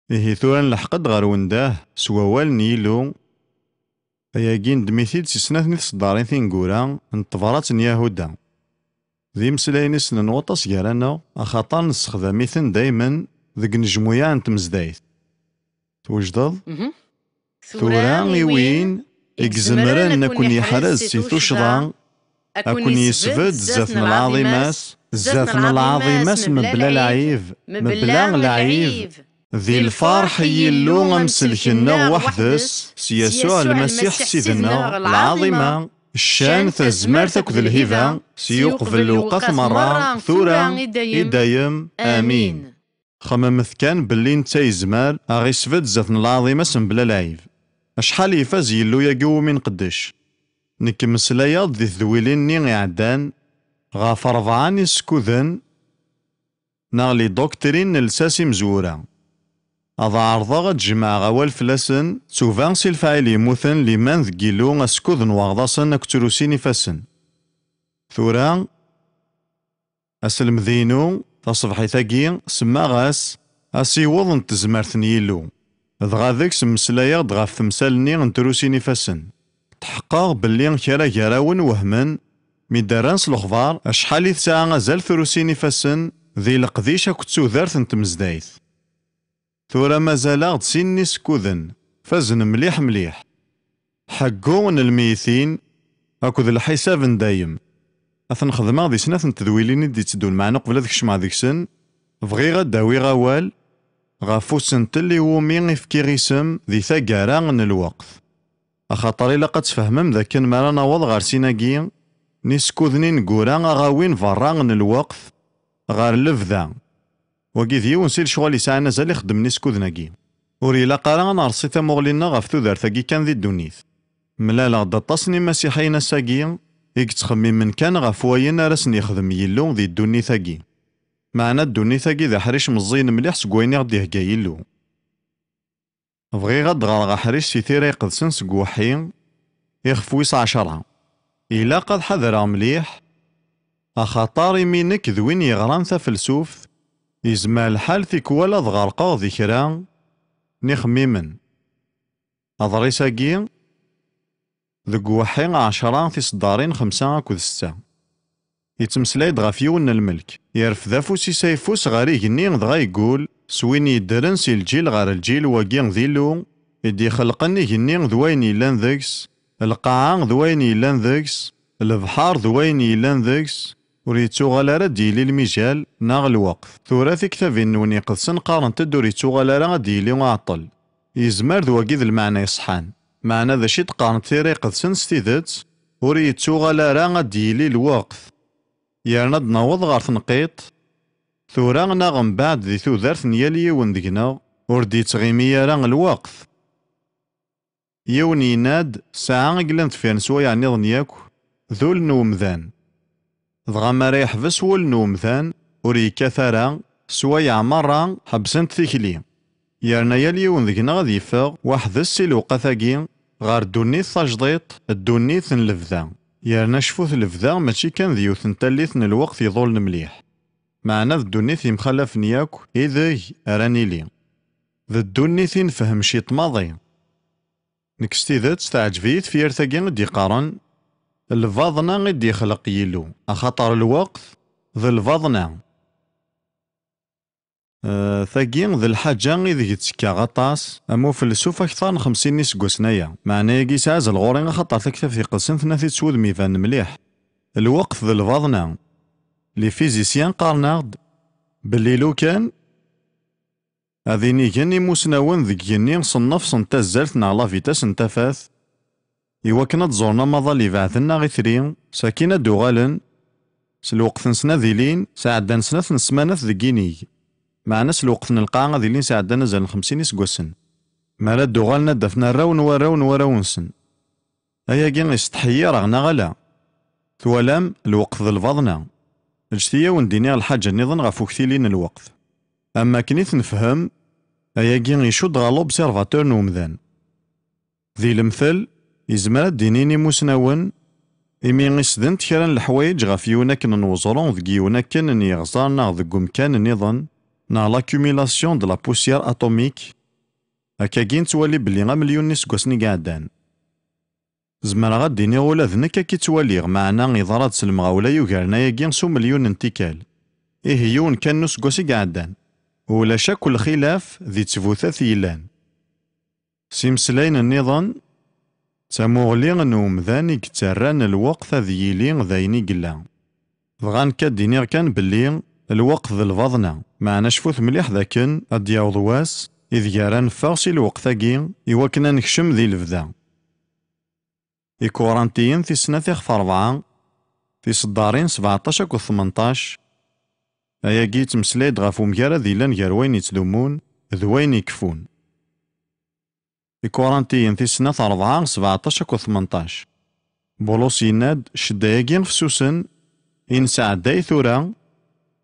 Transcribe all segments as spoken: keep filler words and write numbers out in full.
Ihi tura nleḥq-d ɣer wendah s wawal n Yillu. Ayagi neddem-it-id si snat n tseddarin tineggura n tebrat n Yahuda. D imeslayen i ssnen waṭas gar-aneɣ, axaṭer nessexdam-iten daymen deg nejmuyaɛ n tmezdayt. Twejdeḍ? Tura i win i izemren ad ken-iḥrez si tuccḍa, ad ken-yesbedd zdat n lɛaḍima-s, zdat n lɛaḍima-s mebla lɛib, mebla lɛib. Di lferḥ i Yillu amsellek-nneɣ weḥd-s, s Yasuɛ Lmasiḥ Ssid-nneɣ, lɛaḍima, ccan, tazmert akked lhiba, s i uqbel lewqat merra, tura, i dayem. Amin. Xemmemet kan belli netta yezmer a ɣ-isbedd zdat n lɛaḍima-s mebla lɛib. Acḥal ifaz Yillu-agi umi nqeddec! Nekk mmeslayeɣ-d di tedwilin-nni iɛeddan ɣef rebɛa n yisekkuden neɣ les doctrines n lsas imezwura. Ad ɛerḍeɣ ad jemɛeɣ awal fell-asen, tuba si lefɛayel yemmuten, liman deg Yillu, asekkud n weɣḍasen akked trusi n ifassen. Tura, aselmed-inu taṣebḥit-agi semmaɣ-as Asiweḍ n tezmert n Yillu. Dɣa deg-s mmeslayeɣ-d ɣef temsal-nni n trusi n ifassen. Tḥeqqeɣ belli kra gar-awen wehmen mi d-rran s lexbar acḥal i tesɛa azal trusi n ifassen di leqdic akked tudert n tmezdayt. Tura mazal-aɣ-d sin n yisekkuden, fazen mliḥ mliḥ. Ḥeggu n lmeytin akked lḥisab n dayem. Ad ten-xedmeɣ di snat n tedwilin i d-itteddun, meɛna uqbel ad kecmeɣ deg-sen, bɣiɣ ad d-awiɣ awal ɣef usentel iwumi i fkiɣ isem di taggara n lweqt. Axaṭer ilaq ad tfehmem d akken mi ara naweḍ ɣer sin-agi n yisekkuden ineggura, a ɣ-awin berra n lweqt ɣer lebda. Wagi d yiwen si lecɣal yesɛan azal ixeddmen isekkuden-agi. Ur ilaq ara ad nerṣi tamuɣli-nneɣ ɣef tudert-agi kan di ddunit. Mlaleɣ-d aṭas n imasiḥiyen ass-agi i yettxemmimen kan ɣef wayen ara sen-yexdem Yillu di ddunit-agi. Meɛna ddunit-agi d aḥric meẓẓiyen mliḥ seg wayen i ɣ-d-ihegga Yillu. Bɣiɣ ad d-ɣreɣ aḥric si Tira Iqedsen seg uweḥḥi, ixef wis ɛecṛa. Ilaq ad ḥadreɣ mliḥ, axaṭer imi nekk d win yeɣran tafelsuft, yezmer lḥal tikwal ad ɣerqeɣ di kra n ixemmimen. Aḍris-agi, deg uweḥḥi ɛecṛa tiseddarin xemsa akked setta. Yettmeslay-d ɣef yiwen n lmelk. Yerfed afus-is ayeffus ɣer igenni, dɣa yeggul, s win yeddren si lǧil ɣer lǧil, wagi d Illu i d-ixelqen igenni d wayen yellan deg-s, lqaɛa d wayen yellan deg-s, lebḥer d wayen yellan deg-s, ur yettuɣal ara ad d-yili lmijal neɣ lweqt. Tura tiktabin-nwen iqedsen qqarent-d ur yettuɣal ara ad d-yili uɛeṭṭel. Yezmer d wagi d lmeɛna iṣeḥḥan. Meɛna d acu i d-qqarent Tira Iqedsen s tidet? Ur yettuɣal ara ad d-yili lweqt. Yerna ad naweḍ ɣer tenqiḍt, tura neɣ mbeɛd di tudert n yal yiwen deg-neɣ, ur d-yettɣimi ara lweqt. Yiwen yenna-d, ssaɛa i yellan deffir n sswayeɛ nniḍen yakk, d ul n umdan. Dɣa mi ara yeḥbes wul n umdan, ur yekkat ara, sswayeɛ merra ḥebsent tikli. Yerna yal yiwen deg-neɣ ad yeffeɣ weḥd-s si lewqat-agi ɣer ddunit tajdiṭ, ddunit n lebda. Yerna cfut, lebda mačči kan d yiwet n tallit n lweqt iḍulen mliḥ. Meɛna d ddunit yemxalafen yakk ideg ara nili. D ddunit i nefhem ciṭ maḍi. Nekk s tidet teɛǧeb-iyi tefyirt-agi i d-yeqqaren, lbaḍna i d-yexleq Yillu, axaṭer lweqt d lbaḍna. Eh, tagi d lḥaǧa ideg ttekkaɣ aṭas, am ufelsuf akteṛ n xemsin n iseggasen aya. Meɛna-agi yesɛa azal ɣur-i, axaṭer Taktabt Iqedsen tenna-t-id s wudem ibanen mliḥ. Lweqt d lbaḍna. Les physiciens qqaren-aɣ-d belli lukan ad inigen imusnawen deg igenni s nnefṣ n tazzalt neɣ la vitesse n tafat, iwakken ad ẓuren amaḍal ibeɛden neɣ itri, sakin ad d-uɣalen, s lweqt-nsen ad ilin sɛeddan snat n ssmanat deg yinig, meɛna s lweqt n lqaɛa ad ilin sɛeddan azal n xemsin iseggasen. Mi ara d-uɣalen ad d-afen arraw n warraw n warraw-nsen. Ayagi isetḥi-yaɣ neɣ ala? Twalam, lweqt d lbaḍna. Ǧǧet-iyi ad wen-d-iniɣ lḥaǧa nniḍen ɣef uktil-i n lweqt. Am wakken i t-nefhem, ayagi icudd ɣer l'observateur n umdan. Di lemtel, yezmer ad d-inin imusnawen, imi i sdent kra n leḥwayeǧ ɣef yiwen akken n weẓru deg yiwen akken n yiɣẓer neɣ deg umkan nniḍen, neɣ l'accumulation de la poussière atomique, Akkagi nettwali belli amelyun n yiseggasen i iɛeddan. Zemreɣ ad d-iniɣ ula d nekk akka i ttwaliɣ, meɛna iḍra-d s lemɣawla yugaren ayagi s umelyun n tikkal. Ihi yiwen kan n useggas i iɛeddan. Ulac akk lxilaf di ttbutat yellan. S imeslayen nniḍen, d tamuɣli n umdan i yettarran lweqt ad yili d ayen i yella. Dɣa nekk ad d-iniɣ kan belli lweqt d lbaḍna, meɛna cfut mliḥ dakken ad d-yaweḍ wass ideg ara neffeɣ si lweqt-agi iwakken ad nekcem di lebda. Ikurantiyen tis snat ixef rebɛa, tiseddarin sebɛeṭṭac akked tmenṭac. Ayagi yettmeslay-d ɣef umgarad yellan gar wayen yettdumun d wayen ikeffun. Ikurantiyen tis snat rebɛa sebɛeṭṭac akked tmenṭac. Bulus yenna-d, ccedda-agi fessusen i nesɛedday tura,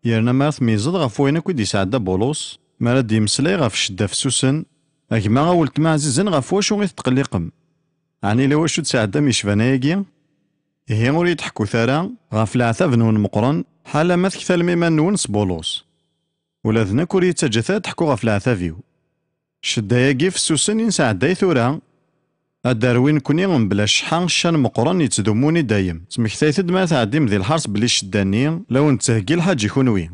yerna mi ara tmeyyzeḍ ɣef wayen akk i d-yesɛedda Bulus, mi ara d-yemmeslay ɣef ccedda fessusen, a gma, a weltma ɛzizen, ɣef wacu i tetqelliqem? Ɛni yella wacu i d-tesɛeddam yecban ayagi? Ihi ur yi-d-ḥekkut ara ɣef leɛtab-nwen meqqren, ḥala ma tektalem iman-nwen s Bulus. Ula d nekk ur yi-ttaǧǧat ara ad ḥkuɣ ɣef leɛtab-iw. Ccedda-agi fessusen i nesɛedday tura, ad d-terwi nekni mebla cceḥḥa ccan meqqren yettdumun i dayem. Ttmektayet-d mi ara tɛeddim di lḥers belli ccedda-nni la wen-d-tettheggi lḥaǧa i kunwi.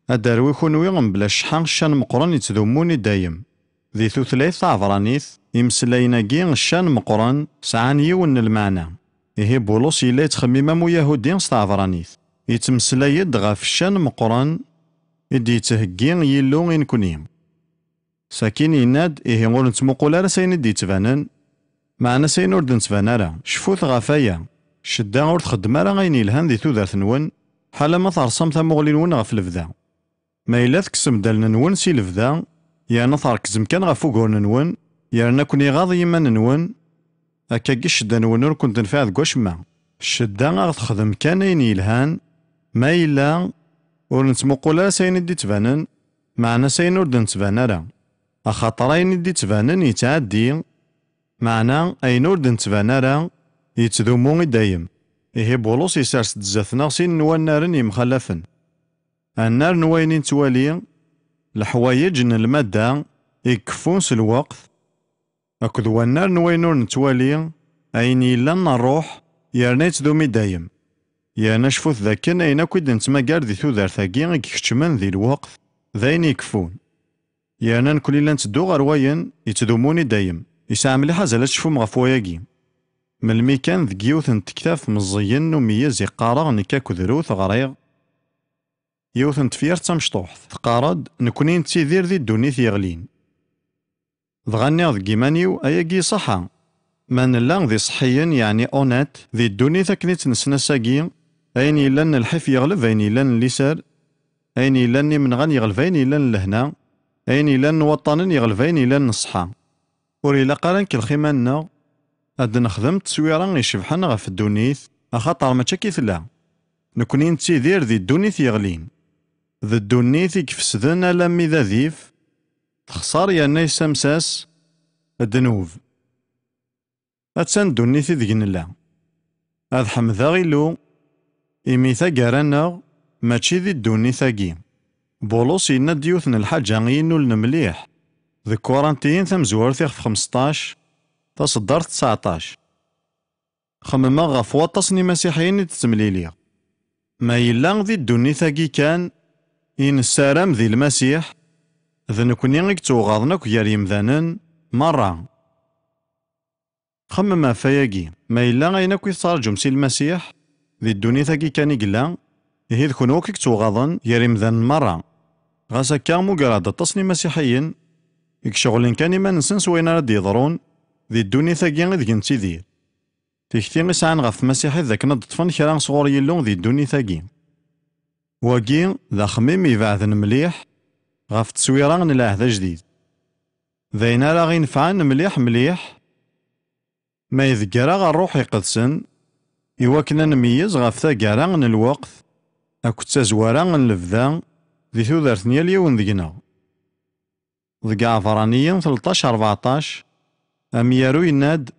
Ad d-terwi kunwi mebla cceḥḥa ccan meqqren yettdumun i dayem. Di tutlayt taɛebranit, imeslayen-agi ccan meqqren sɛan yiwen n lmeɛna. Ihi Bulus yella yettxemmim am uyahudi s taɛebranit. Yettmeslay-d ɣef ccan meqqren i d-yettheggi Yillu i nekni. Sakin yenna-d, ihi ur nettmuqul ara s ayen i d-yettbanen, meɛna s ayen ur d-nettban ara. Cfut ɣef aya, ccedda ur txeddem ara ayen yelhan di tudert-nwen, ḥala ma terṣam tamuɣli-nwen ɣef lebda. Ma yella tekksem-d allen-nwen si lebda, yerna trekzem kan ɣef uguren-nwen, yerna ken-iɣaḍ yiman-nwen, akkagi ccedda-nwen ur ken-tenfiɛ deg wacemma. Ccedda a ɣ-texdem kan ayen yelhan, ma yella ur nettmuqul ara s ayen i d-ittbanen, meɛna s ayen ur d-nettban ara. Axaṭer ayen i d-ittbanen yettɛeddi, meɛna ayen ur d-nettban ara yettdumu i dayem. Ihi Bulus yessers-d zdat-neɣ sin n wannaren yemxalafen. Annar n wayen i nettwali, leḥwayeǧ n lmadda i ikeffun s lweqt, akked wannar n wayen ur nettwali, ayen yellan n ṛṛuḥ, yerna yettdum i dayem. Yerna cfut dakken ayen akk i d-nettmagar di tudert-agi i ikeččmen di lweqt, d ayen ikeffun. Yerna nekkni la netteddu ɣer wayen yettdumun i dayem. Yesɛa mliḥ azal ad tecfum ɣef wayagi. Melmi kan deg yiwet n tektabt meẓẓiyen n umeyyez i qqareɣ nekk akked Ruth ɣriɣ, yiwet n tefyirt d tamecṭuḥt, teqqar-d, nekkni nettidir di ddunit yeɣlin. Dɣa nniɣ deg yiman-iw, ayagi iṣaḥa. Ma nella d iṣeḥḥiyen, yeɛni honnête, di ddunit akken i tt-nessen ass-agi, ayen yellan n lḥif yeɣleb ayen yellan n liser, ayen yellan n imenɣan yeɣleb ayen yellan n lehna, ayen yellan n waṭṭanen yeɣleb ayen yellan n ṣṣeḥḥa. Ur ilaq ara ad nkellex iman-nneɣ, ad d-nexdem tteswira icebḥen ɣef ddunit, axaṭer mačči akka i tella. Nekkni nettidir di ddunit yeɣlin. D ddunit i ifesden alammi d adif, texṣer yerna yessamses ddnub. Attan ddunit ideg nella. Ad ḥemdeɣ Illu, imi taggara-nneɣ mačči di ddunit-agi. Bulus yenna-d yiwet n lḥaǧa i inulen mliḥ deg Kurantiyen tamezwarut ixef xmesṭac, taṣeddart tseɛṭac. Xemmemeɣ ɣef waṭas n imasiḥiyen i d-ttemliliɣ. Ma yella di ddunit-agi kan i nessaram di Lmasiḥ, d nekkni i yettewɣaḍen akk gar yemdanen merra. Xemmem ɣef wayagi, ma yella ayen akk i tettraǧum si Lmasiḥ, di ddunit-agi kan i yella, ihi d kunwi akk i yettewɣaḍen gar yemdanen merra. Ɣas akka, mugreɣ-d aṭas n imasiḥiyen i iceɣlen kan iman-nsen s wayen ara d-yeḍrun di ddunit-agi ideg nettidir. Tikti i sɛan ɣef tmasiḥit d akken ad d-ṭṭfen kra sɣur Yillu di ddunit-agi. Wagi d axemmim ibeɛden mliḥ ɣef tteswira n Lɛehd Ajdid. D ayen ara ɣ-inefɛen mliḥ mliḥ ma idegger-aɣ Ṛṛuḥ Iqedsen, iwakken ad nmeyyez ɣef taggara n lweqt akked tazwara n lebda di tudert n yal yiwen deg-neɣ. Deg Iɛebṛaniyen tleṭṭac rbeɛṭac, amyaru yenna-d,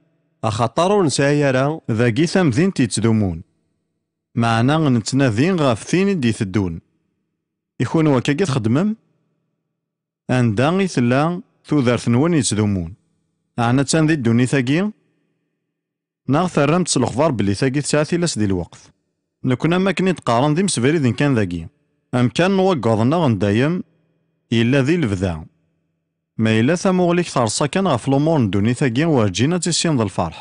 axaṭer ur nesɛi ara dagi tamdint yettdumun, meɛna nettnadi ɣef tin i d-iteddun. I kunwi akkagi txeddmem? Anda i tella tudert-nwen yettdumun? Ɛni attan di ddunit-agi? Neɣ terram-tt s lexbar belli tagi tesɛa tilas di lweqt? Nekkni am akken i d-qqaren d imsebriden kan dagi. Amkan n waggaḍ-nneɣ n dayem yella di lebda. Ma yella tamuɣli-k terṣa kan ɣef lumuṛ n ddunit-agi, werǧin ad tissineḍ lferḥ.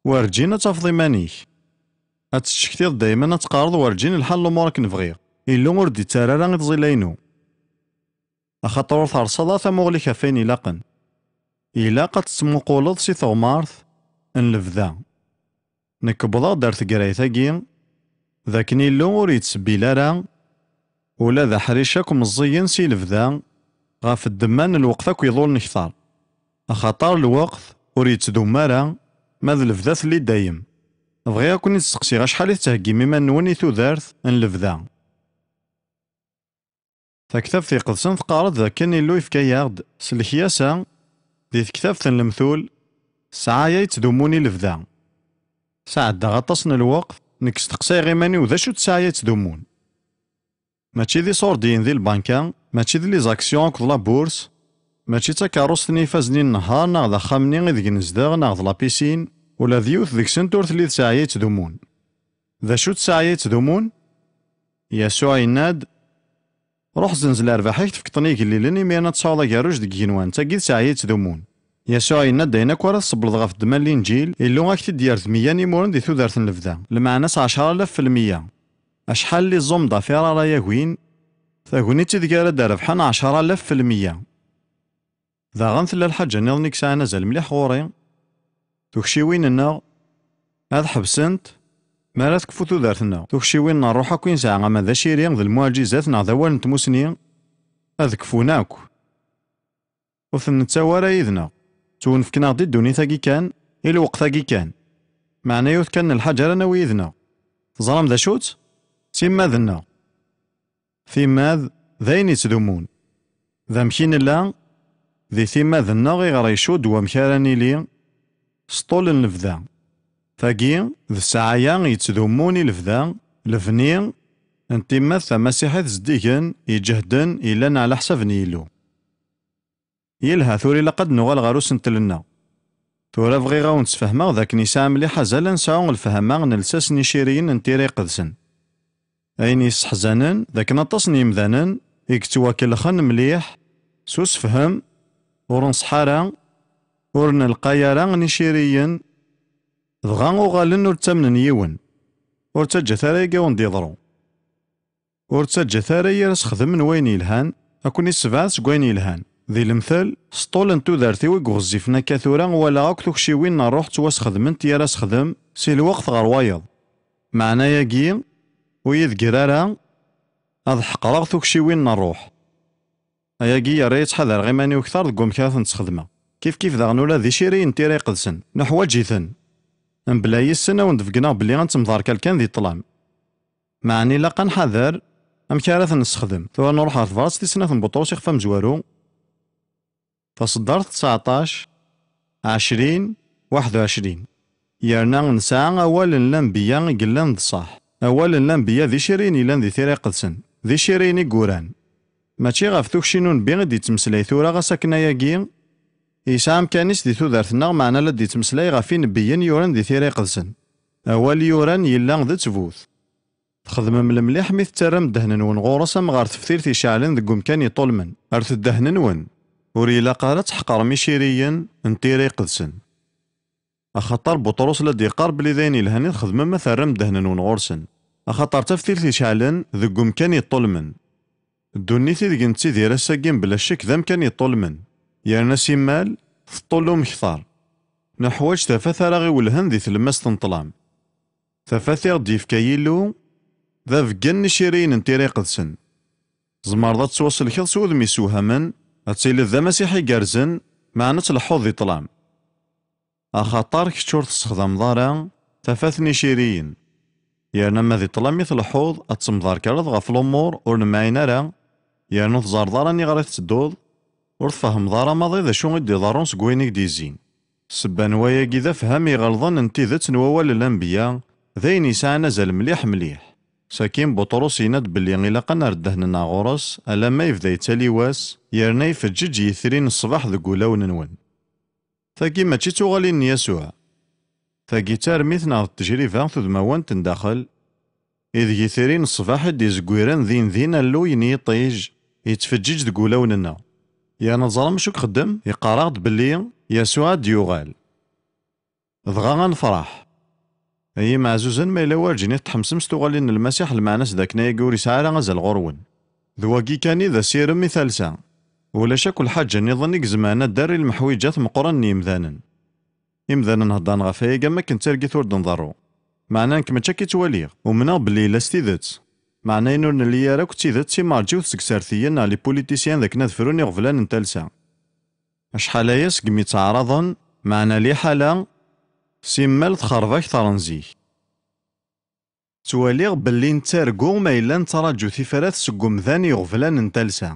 Werǧin ad tafeḍ iman-ik. Ad tettcektiḍ daymen, ad teqqareḍ werǧin lḥal lumuṛ akken bɣiɣ. Illu ur d-ittarra ara i tẓilla-inu. Axaṭer ur terṣaḍ ara tamuɣli-k ɣef wayen ilaqen. Ilaq ad tettmuquleḍ si teɣmart n lebda. Nekk wwḍeɣ-d ar tegrayt-agi, d akken Illu ur yettsebbin ara ula d aḥric akk meẓẓiyen si lebda ɣef ddemma n lweqt akk iḍul nekter. Axaṭer lweqt ur yettdum ara, ma d lebda telli dayem. Bɣiɣ ad ken-id-steqsiɣ acḥal i tettheggim iman-nwen i tudert n lebda. Taktabt iqedsen teqqar-d d akken Illu yefka-yaɣ-d s lekyasa di tektabt n lemtul, ssɛaya yettdumun i lebda. Sɛeddaɣ aṭas n lweqt nekk steqsayeɣ iman-iw d acu-tt ssɛaya yettdumun. Mačči d iṣurdiyen di lbanka, mačči d les actions akked la bourse, mačči d takeṛṛust-nni ifazen i nnehhaṛ neɣ d axxam-nni ideg nezdeɣ neɣ d la piscine, ula d yiwet deg-sent ur telli d ssɛaya yettdumun. D acu-tt ssɛaya yettdumun? Yasuɛ yenna-d, ruḥ zzenz lerbaḥ-ik tefkeḍ-ten i igellilen, imiren ad tesɛuḍ agerruj deg igenwan. D tagi d ssɛaya yettdumun. Yasuɛ yenna-d ayen akk ara tsebbleḍ ɣef ddemma n Linǧil, Illu ad ak-t-id-yerr d meyya n imuren di tudert n lebda, lmeɛna-s ɛecra alaf f lmeyya. Acḥal n les hommes d'affaires ara yagin, tagnit ideg ara d-rebḥen ɛecra alaf f lmeyya. Daɣen tella lḥaǧa nniḍen i yesɛan azal mliḥ ɣur-i. Tukciwin-nneɣ ad ḥebsent mi ara tekfu tudert-nneɣ. Tukciwin n ṛṛuḥ akk i nesɛa, ama d aciri, d lmuɛǧizat neɣ d awal n tmusni, ad kfun akk. Ur ten-nettawi ara yid-neɣ. Ttwenfken-aɣ-d i ddunit-agi kan, i lweqt-agi kan. Meɛna yiwet kan n lḥaǧa ara nawi yid-neɣ. Teẓram d acu-tt? D timmad-nneɣ. Timmad d ayen yettdumun. D amek i nella? Di timmad-nneɣ iɣer icudd wamek ara nili s ṭṭul n lebda. Tagi d ssɛaya yettdumun i lebda, lebni n timmad tamasiḥit zeddigen, iǧehden, yellan ɛla ḥsab n Yillu. Yelha, tura ilaq ad nuɣal ɣer usentel-nneɣ. Tura bɣiɣ a wen-d-sfehmeɣ d akken yesɛa mliḥ azal ad nesɛu lefhama n lsas n iciriyen n Tira Iqedsen. Ayen yesseḥzanen d akken aṭas n yemdanen i yettwakellxen mliḥ s usefhem, ur nṣeḥḥa ara, ur nelqay ara n iciriyen, dɣa uɣalen ur ttamnen yiwen. Ur ttaǧǧat ara aya ad wen-d-yeḍru. Ur ttaǧǧat ara yir asexdem n wayen yelhan, ad ken-issebɛed seg wayen yelhan. Di lemtel, s ṭṭul n tudert-iw i iɣezzifen akka tura, walaɣ akk tukciwin n ṛṛuḥ ttwasxedment yir asexdem, si lweqt ɣer wayeḍ. Meɛna-yagi, ur yi-d-gir ara ad ḥeqreɣ tukciwin n ṛṛuḥ. Ayagi yerra-yi ttḥadareɣ iman-iw kter deg wamek ara tent-sxedmeɣ. Kifkif daɣen ula d iciriyen n Tira Iqedsen, nuḥwaǧ-iten. Mebla yis-sen, a wen-d-beggneɣ belli ad temderkal kan di ṭṭlam. Meɛna ilaq ad nḥader amek ara ten-nessexdem. Tura nruḥ ɣer tebrat tis snat n Buṭrus ixef amezwaru, taṣeddart tseɛṭac, ɛecrin, waḥed u ɛecrin. Yerna nesɛa awal n lanbeyya i yellan d ṣṣeḥ. Awal n lanbeyya d iciriyen yellan di Tira Iqedsen, d iciriyen i yuran. Mačči ɣef tukci n unebbi i d-yettmeslay tura, ɣas akken ayagi yesɛa amkan-is di tudert-nneɣ, meɛna la d-yettmeslay ɣef inebbiyen yuran di Tira Iqedsen. Awal yuran yella d ttbut. Txedmem lemliḥ mi tettarram ddehn-nwen ɣur-s am ɣer teftilt iceɛlen deg umkan iṭulmen. Rret ddehn-nwen. Ur ilaq ara ad tḥeqrem iciriyen n Tira Iqedsen. Axaṭer Buṭrus la d-yeqqar belli d ayen yelhan i txedmem ma terram ddehn-nwen ɣur-sen. Axaṭer d taftilt iceɛlen deg umkan iṭulmen. Ddunit ideg nettidir ass-agi mebla ccek d amkan iṭulmen. Yerna simmal teṭṭullum kter. Neḥwaǧ tafat ara ɣ-iwellhen di tlemmast n ṭṭlam. Tafat i ɣ-d-yefka Yillu d abeggen n iciriyen n Tira Iqedsen. Tzemreḍ ad tettwasellkeḍ s wudem yessewhamen, ad tiliḍ d amasiḥi igerrzen, meɛna ad tleḥḥuḍ di ṭṭlam. Axaṭer kečč ur tessexdameḍ ara tafat n iciriyen. Yerna ma di ṭṭlam i tleḥḥuḍ, ad temderkaleḍ ɣef lumuṛ ur nemɛin ara, yerna ur teẓẓareḍ ara aniɣer i tettedduḍ, ur tfehhmeḍ ara maḍi d acu i d-iḍerrun seg wayen i k-d-yezzin. Ssebba n wayagi d afham iɣelḍen n tidet n wawal n lanbeyya, d ayen yesɛan azal mliḥ mliḥ. Sakin Buṭrus yenna-d belli ilaq ad nerr ddehn-nneɣ ɣur-s alamma yebda yettali wass, yerna ifeǧǧeǧ yitri n ṣṣbeḥ deg wulawen-nwen. Tagi mačči d tuɣalin n Yasuɛ. Tagi d tarmit neɣ d tejriba tudmawant n daxel, ideg itri n ṣṣbeḥ i d-izegwiren din din alluy n yiṭij yettfeǧǧiǧ deg wulawen-nneɣ. Yerna teẓram acu i ixeddem? Iqqar-aɣ-d belli Yasuɛ ad d-yuɣal. Dɣa ad nefṛeḥ. Ay imeɛzuzen, ma yella werǧin i tḥemsem s tuɣalin n Lmasiḥ, lmeɛna-s d akken ayagi ur yesɛi ara azal ɣur-wen. D wagi kan i d asirem i talsa. Ulac akk lḥaǧa nniḍen i izemren ad d-terr i lemḥwiǧat meqqren n yimdanen. Imdanen heddren ɣef wayagi am wakken d targit ur d-nḍerru. Meɛna nekk mačči akka i ttwaliɣ, umneɣ belli yella s tidet. Meɛna ayen ur nelli ara akk d tidet, imerǧiwet seg isertiyen neɣ les politiciens d akken ad frun iɣeblan n talsa. Acḥal aya segmi ttaɛraḍen, meɛna liḥala, simmal texreb akteṛ n zik. Ttwaliɣ belli nettargu ma yella nettraǧu tifrat seg umdan iɣeblan n talsa.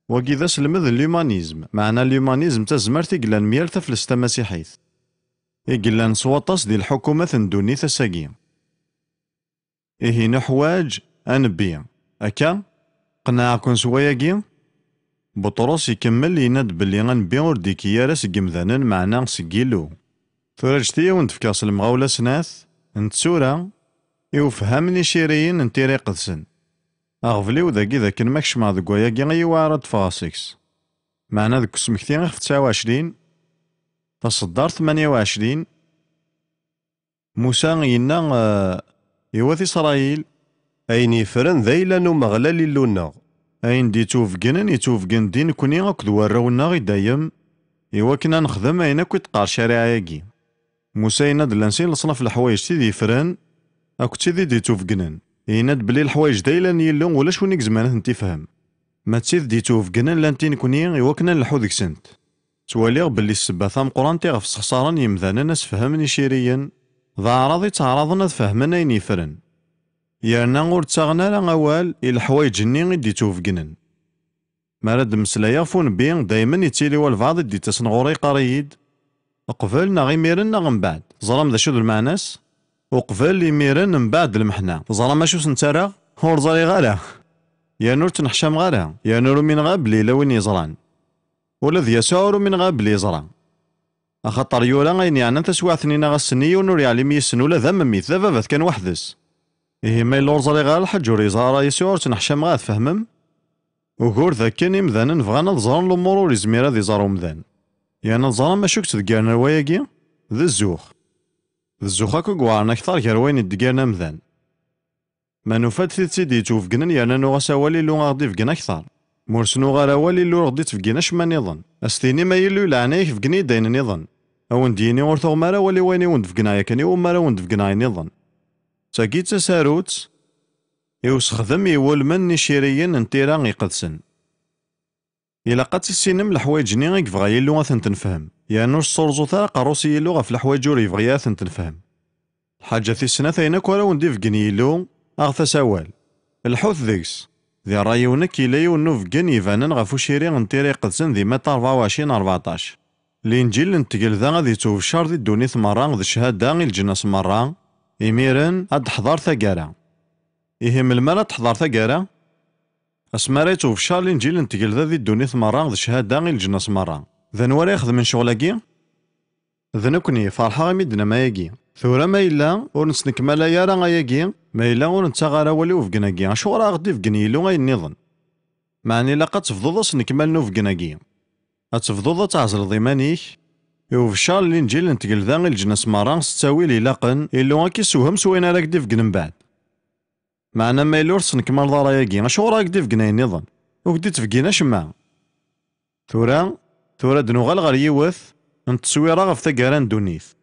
Wagi d aselmed n l'humanisme, meɛna l'humanisme d tazmert i yellan myal taflest tamasiḥit, i yellan s waṭas di lḥukumat n ddunit ass-agi. Ihi nuḥwaǧ a nebbi. Akka? Qennɛeɣ-ken s wayagi? Buṭrus ikemmel yenna-d belli a nebbi ur d-ikki ara seg yemdanen, meɛna seg Yillu. Tura ǧǧet-iyi a wen-d-fkeɣ s lemɣawla snat n tsura i ufham n iciriyen n Tira Iqedsen. Aɣbel-iw dagi d akken ma kecmeɣ deg wayagi i yi-iwɛer ad d-ffɣeɣ seg-s. Meɛna deg usmekti ixef tesɛa u ɛecrin, taṣeddart tmanya u ɛecrin, Musa yenna, eh, i wat Isṛayil, ayen yeffren d ayla n Umeɣlal Illu-nneɣ. Ayen d-yettwabegnen, yettwabgen-d i nekni akked warraw-nneɣ i dayem, i wakken ad nexdem ayen akk i d-teqqar ccariɛa-agi. Musa yenna-d llan sin leṣnaf n leḥwayeǧ tid yeffren akked tid i d-yettwabegnen. Yenna-d belli leḥwayeǧ d ayla n Yillu, ulac win i izemren ad tent-ifhem. Ma d tid d-yettwabegnen llant i nekni i wakken ad nelḥu deg-sent. Ttwaliɣ belli ssebba tameqqrant iɣef ssexṣaren yemdanen asefhem n iciriyen, d aɛraḍ i ttaɛraḍen ad fehmen ayen yeffren. Yerna ur ttaɣen ara awal i leḥwayeǧ-nni i d-yettwabegnen. Mi ara d-mmeslayeɣ ɣef unebbi, daymen yettili walbeɛḍ i d-yettasen ɣur-i, yeqqar-iyi-d, "Qbel neɣ imiren neɣ mbeɛd?" Teẓram d acu d lmeɛna-s? Uqbel, imiren, mbeɛd lmeḥna. Teẓram acu sen-ttarraɣ? Ur ẓriɣ ara. Yerna ur ttneḥcameɣ ara. Yerna ur umineɣ ara belli yella win yeẓran. Ula d Yasuɛ ur umineɣ ara belli yeẓra. Axaṭer yura ayen yeɛnan taswiɛt-nni neɣ ass-nni, yiwen ur yeɛlim yes-sen, ula d amemmit, d ababat kan weḥd-s. Ihi ma yella ur ẓriɣ ara lḥaǧ ur yeẓra ara Yasuɛ, ur ttneḥcameɣ ara, tfehmem? Ugur d akken imdanen bɣan ad ẓren lumuṛ ur izmir ad iẓer umdan. Yerna teẓram acu i yettdeggaren ar wayagi? D zzux. D zzux akk i iweɛren akteṛ gar wayen iddeggiren amdan. Ma nufa-d tidet i d-yettwabegnen yerna nuɣ-as awal, Illu a ɣ-d-ibeggen akteṛ. Ma ur s-nuɣ ara awal, Illu ur ɣ-d-ittbeggen acemma nniḍen. A s-tinim, ay Illu, leɛnaya-k bgen-iyi-d ayen nniḍen. A wen-d-yini ur tuɣem ara awal i wayen i wen-d-begneɣ yakan, iwumi ara wen-d-begneɣ ayen nniḍen? D tagi i d tasarut i usexdem iwulmen n iciriyen n Tira Iqedsen. Ilaq ad tissinem leḥwayeǧ-nni i yebɣa Yillu ad tent-nefhem, yerna ur ssurẓut ara aqerru-s i Yillu ɣef leḥwayeǧ ur yebɣi ara ad tent-nefhem. Lḥaǧa tis snat, ayen akk ara wen-d-ibeggen Yillu, aɣet-as awal. Lḥut deg-s. Di ṛṛay-iw nekk, yella yiwen n ubeggen ibanen ɣef uciri n Tira Iqedsen di Matta rebɛa u ɛecrin rbeɛṭac. Linǧil n Tgelda ad yettwebeccer di ddunit merra d cchada i leǧnas merra, imiren ad d-teḥḍer taggara. Ihi melmi ara d-teḥḍer taggara? Asmi ara yettwebeccer Linǧil n Tgelda di ddunit merra d cchada i leǧnas merra. D anwa ara ixedmen ccɣel-agi? D nekkni, ferḥeɣ imi d-tennam ayagi. Tura ma yella ur nesnekmal ara ayagi, ma yella ur nettaɣ ara awal i ubeggen-agi, acuɣer ara ɣ-d-ibeggen Yillu ayen nniḍen? Meɛna ilaq ad tebduḍ asenekmal n ubeggen-agi. Ad tebduḍ ad tɛezleḍ iman-ik i ubeccer n Linǧil n Tgelda i leǧnas merra s ttawil ilaqen, Illu ad k-issewhem s wayen ara k-d-ibeggen mbeɛd. Meɛna ma yella ur tesnekmaleḍ ara ayagi, acuɣer ara k-d-ibeggen ayen nniḍen? Ur k-d-ittbeggin acemma. Tura, tura ad nuɣal ɣer yiwet n tteswira ɣef taggara n ddunit.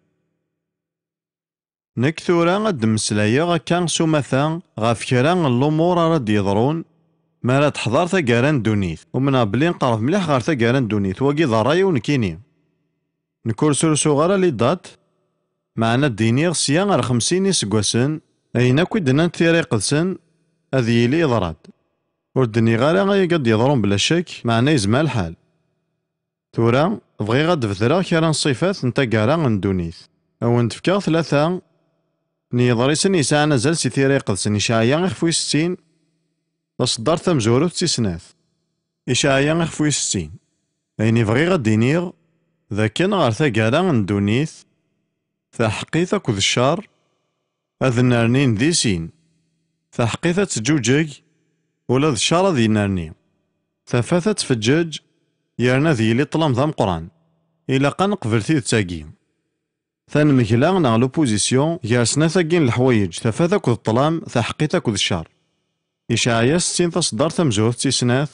Nekk tura ad d-mmeslayeɣ akka s umata ɣef kra n lumuṛ ara d-yeḍrun mi ara teḥḍer taggara n ddunit. Umneɣ belli nqerreb mliḥ ɣer taggara n ddunit, wagi d ṛṛay-iw nekkini. Nekk ur srusuɣ ara les dates, meɛna ad d-iniɣ sya ar xemsin iseggasen, ayen akk i d-nnant Tira Iqedsen ad yili yeḍra-d. Ur d-nniɣ ara ayagi ad d-yeḍru bla ccek, meɛna yezmer lḥal. Tura, bɣiɣ ad d-bedreɣ kra n ṣṣifat n taggara n ddunit. A wen-d-fkeɣ tlata n yeḍrisen yesɛan azal si Tira Iqedsen: Icɛaya ixef wis settin, taṣeddart tamezwarut d tis snat. Icɛaya ixef wis settin. Ayen i bɣiɣ ad d-iniɣ, D akken ɣer taggara n ddunit, taḥeqqit akked ccer ad nnernin di sin. Taḥeqqit ad teǧǧuǧeg, ula d ccer ad yennerni. Tafat ad tfeǧǧeǧ, yerna ad yili ṭṭlam d ameqqran. Ilaq ad neqbel tidet-agi. Tanmegla neɣ l'opposition gar snat-agi n leḥwayeǧ, tafat akked ṭṭlam, taḥeqqit akked ccer. Icɛaya settin, taṣeddart tamezwarut tis snat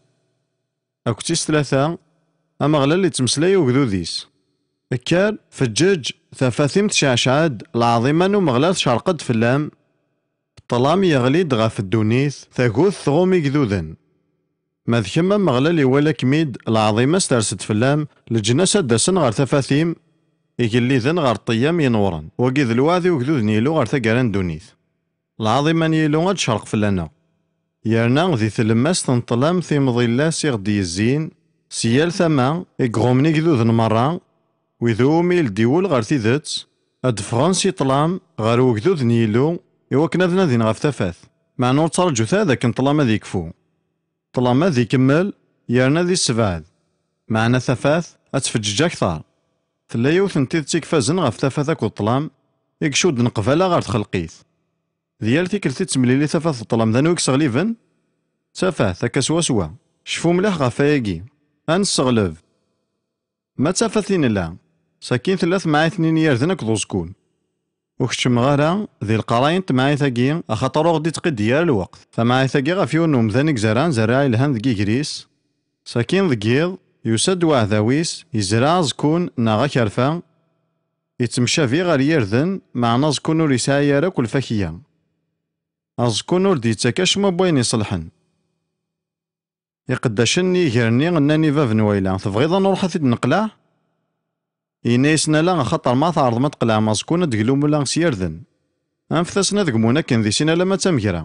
akked tis tlata, Ameɣlal ittmeslay i ugdud-is: Kker, feǧǧeǧ, tafat-im tecɛecɛ-d, lɛaḍima n Umeɣlal tcerq-d fell-am. Ṭṭlam yeɣli-d ɣef ddunit, tagut tɣum igduden. Ma d kemm, Ameɣlal iwala-kem-id, lɛaḍima-s ters-d fell-am, leǧnas ad d-asen ɣer tafat-im, igelliden ɣer ṭṭeyya-m yenewren. Wagi d lweɛd i ugdud n Yillu ɣer taggara n ddunit. Lɛaḍima n Yillu ad d-tecreq fell-aneɣ. Yerna di tlemmast n ṭṭlam timḍillas i ɣ-d-yezzin, si yal tama, i iɣummen igduden merra, wid umi ileddi wul ɣer tidet, ad d-ffɣen si ṭṭlam ɣer ugdud n Yillu, iwakken ad nadin ɣef tafat. Meɛna ur ttraǧut ara d akken ṭṭlam ad yekfu. Ṭṭlam ad ikemmel, yerna ad issebɛed. Meɛna tafat ad tfeǧǧeǧ akter. Tella yiwet n tidet i ifazen ɣef tafat akked ṭṭlam, i icudden qbala ɣer txelqit. Di yal tikkelt i d-temlili tafat d ṭṭlam, d anwa i yesseɣliben? D tafat, akka swaswa. Cfu mliḥ ɣef wayagi. Ad nesseɣleb. Ma d tafat i nella, sakin tella temɛayt-nni n yirden akked uẓekkun. Ur keččmeɣ ara di leqraya n temɛayt-agi, axaṭer ur ɣ-d-ittqiddi ara lweqt. Tamɛayt-agi ɣef yiwen n umdan i izerrɛen zerriɛa yelhan deg yiger-is. Sakin deg yiḍ, yusa-d uɛdaw-is, yezreɛ aẓekkun neɣ akerfa, ittemcabi ɣer yirden, meɛna aẓekkun ur yesɛi ara akk lfakya. Aẓekkun ur d-yettak acemma n wayen iṣelḥen. Iqeddacen n yiger-nni nnan i bab n wayla: "Tebɣiḍ ad nruḥ ad t-id-neqleɛ?" Yenna-yasen: "Ala, axaṭer ma tɛerḍem ad tqelɛem aẓekkun, ad d-teglum ula s yirden. Anfet-asen ad gmun akken di sin alamma d tamegra."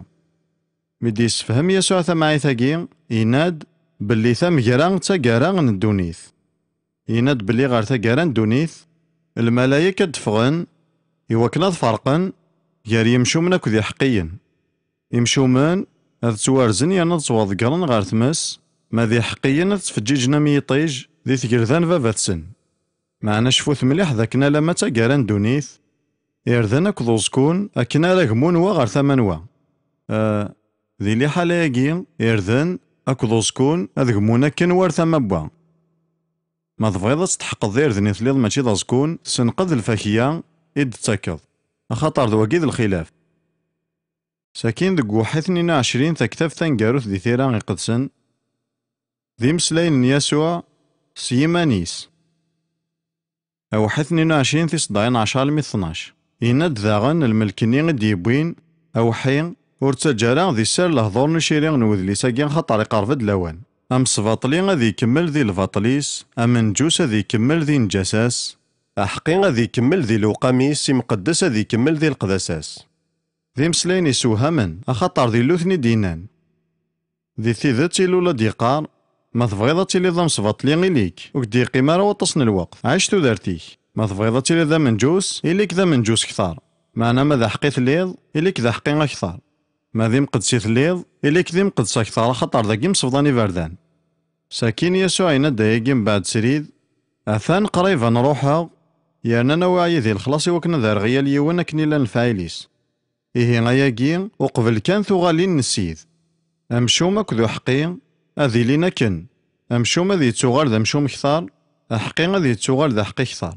Mi d-yessefhem Yasuɛ tamɛayt-agi, yenna-d belli tamegra d taggara n ddunit. Yenna-d belli ɣer taggara n ddunit, lmalayek ad d-ffɣen i wakken ad ferqen gar yimcumen akked iḥeqqiyen. Imcumen ad ttwarzen yerna ad ttwaḍeggren ɣer tmes, ma d iḥeqqiyen ad ttfeǧǧiǧen am yiṭij di tgelda n baba-tsen. Meɛna cfut mliḥ d akken alamma d taggara n ddunit, irden akked uẓekkun akken ara gmun wa ɣer tama n wa. Eh, di liḥala-agi, irden akked uẓekkun ad gmun akken war tama n wa. Ma tebɣiḍ ad tsetḥqeḍ d irden i telliḍ mačči d aẓekkun, senqed lfakya i d-tettakeḍ, axaṭer d wagi d lxilaf. Sakin deg uweḥḥi tnin u ɛecrin, taktabt taneggarut di Tira Iqedsen, d imeslayen n Yasuɛ s yiman-is. Aweḥḥi tnin u ɛecrin, tiseddarin ɛecra almi d tnac. Yenna-d daɣen lmelk-nni i d-yewwin aweḥḥi: "Ur ttaǧǧa ara di sser lehdur n uciri n wedlis-agi, axaṭer iqerreb-d lawan. Amesbaṭli ad ikemmel di lbaṭel-is, amenǧus ad ikemmel di nǧasa-s, aḥeqqi ad ikemmel di lewqam-is, imqeddes ad ikemmel di leqdasa-s." D imeslayen isewhamen, axaṭer d Illu ten-id-yennan. Di tidet, Illu la d-yeqqar: "Ma tebɣiḍ ad tiliḍ d amesbaṭli, ili-k, ur k-d-yeqqim ara waṭas n lweqt, ɛic tudert-ik. Ma tebɣiḍ ad tiliḍ d amenǧus, ili-k d amenǧus kter. Meɛna ma d aḥeqqi telliḍ, ili-k d aḥeqqi akter. Ma d imqeddes i telliḍ, ili-k d imqeddes akter, axaṭer dagi msebḍan iberdan." Sakin Yasuɛ yenna-d ayagi mbeɛd srid: "Atan qrib ad n-ruḥeɣ, yerna ad n-awiɣ yid-i lexlaṣ i wakken ad rreɣ yal yiwen akken i llan lefɛayel-is." Ihi ayagi uqbel kan tuɣalin n Ssid. Amcum akked uḥeqqi ad ilin akken. Amcum ad yettuɣal d amcum kter, aḥeqqi ad yettuɣal d aḥeqqi kter.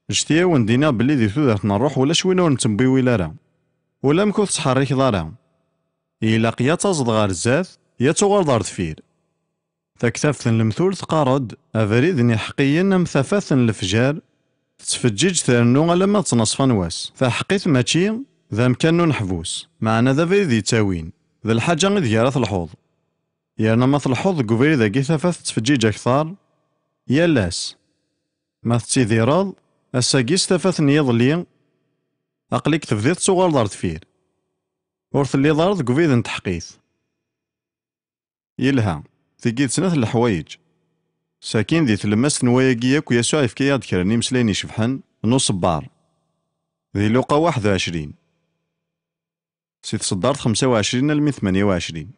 Ǧǧet-iyi ad wen-d-iniɣ belli di tudert n ṛṛuḥ ulac win ur nettembiwil ara. Ulamek ur tettḥerrikeḍ ara. Ilaq ya taẓeḍ ɣer zdat, ya tuɣaleḍ ɣer deffir. Taktabt n Lemtul teqqar-d: "Abrid n iḥeqqiyen am tafat n lefjer, tettfeǧǧiǧ trennu alamma d ttnaṣfa n wass." Taḥeqqit mačči d amkan n uneḥbus, meɛna d abrid yettawin, d lḥaǧa i deg ara telḥuḍ. Yerna ma telḥuḍ deg ubrid-agi, tafat tettfeǧǧiǧ akter yal ass. Ma tettidireḍ, ass-agi s tafat n yiḍelli, aql-ik tebdiḍ tettuɣaleḍ ar deffir. Ur telliḍ ara deg ubrid n teḥqit. Yelha, tigi d snat n leḥwayeǧ. Sakin di tlemmast n wayagi yakk, Yasuɛ yefka-yaɣ-d kra n yimeslayen icebḥen n uṣebber. Di Luqa waḥed u ɛecrin, si tseddart xemsa u ɛecrin almi tmanya u ɛecrin.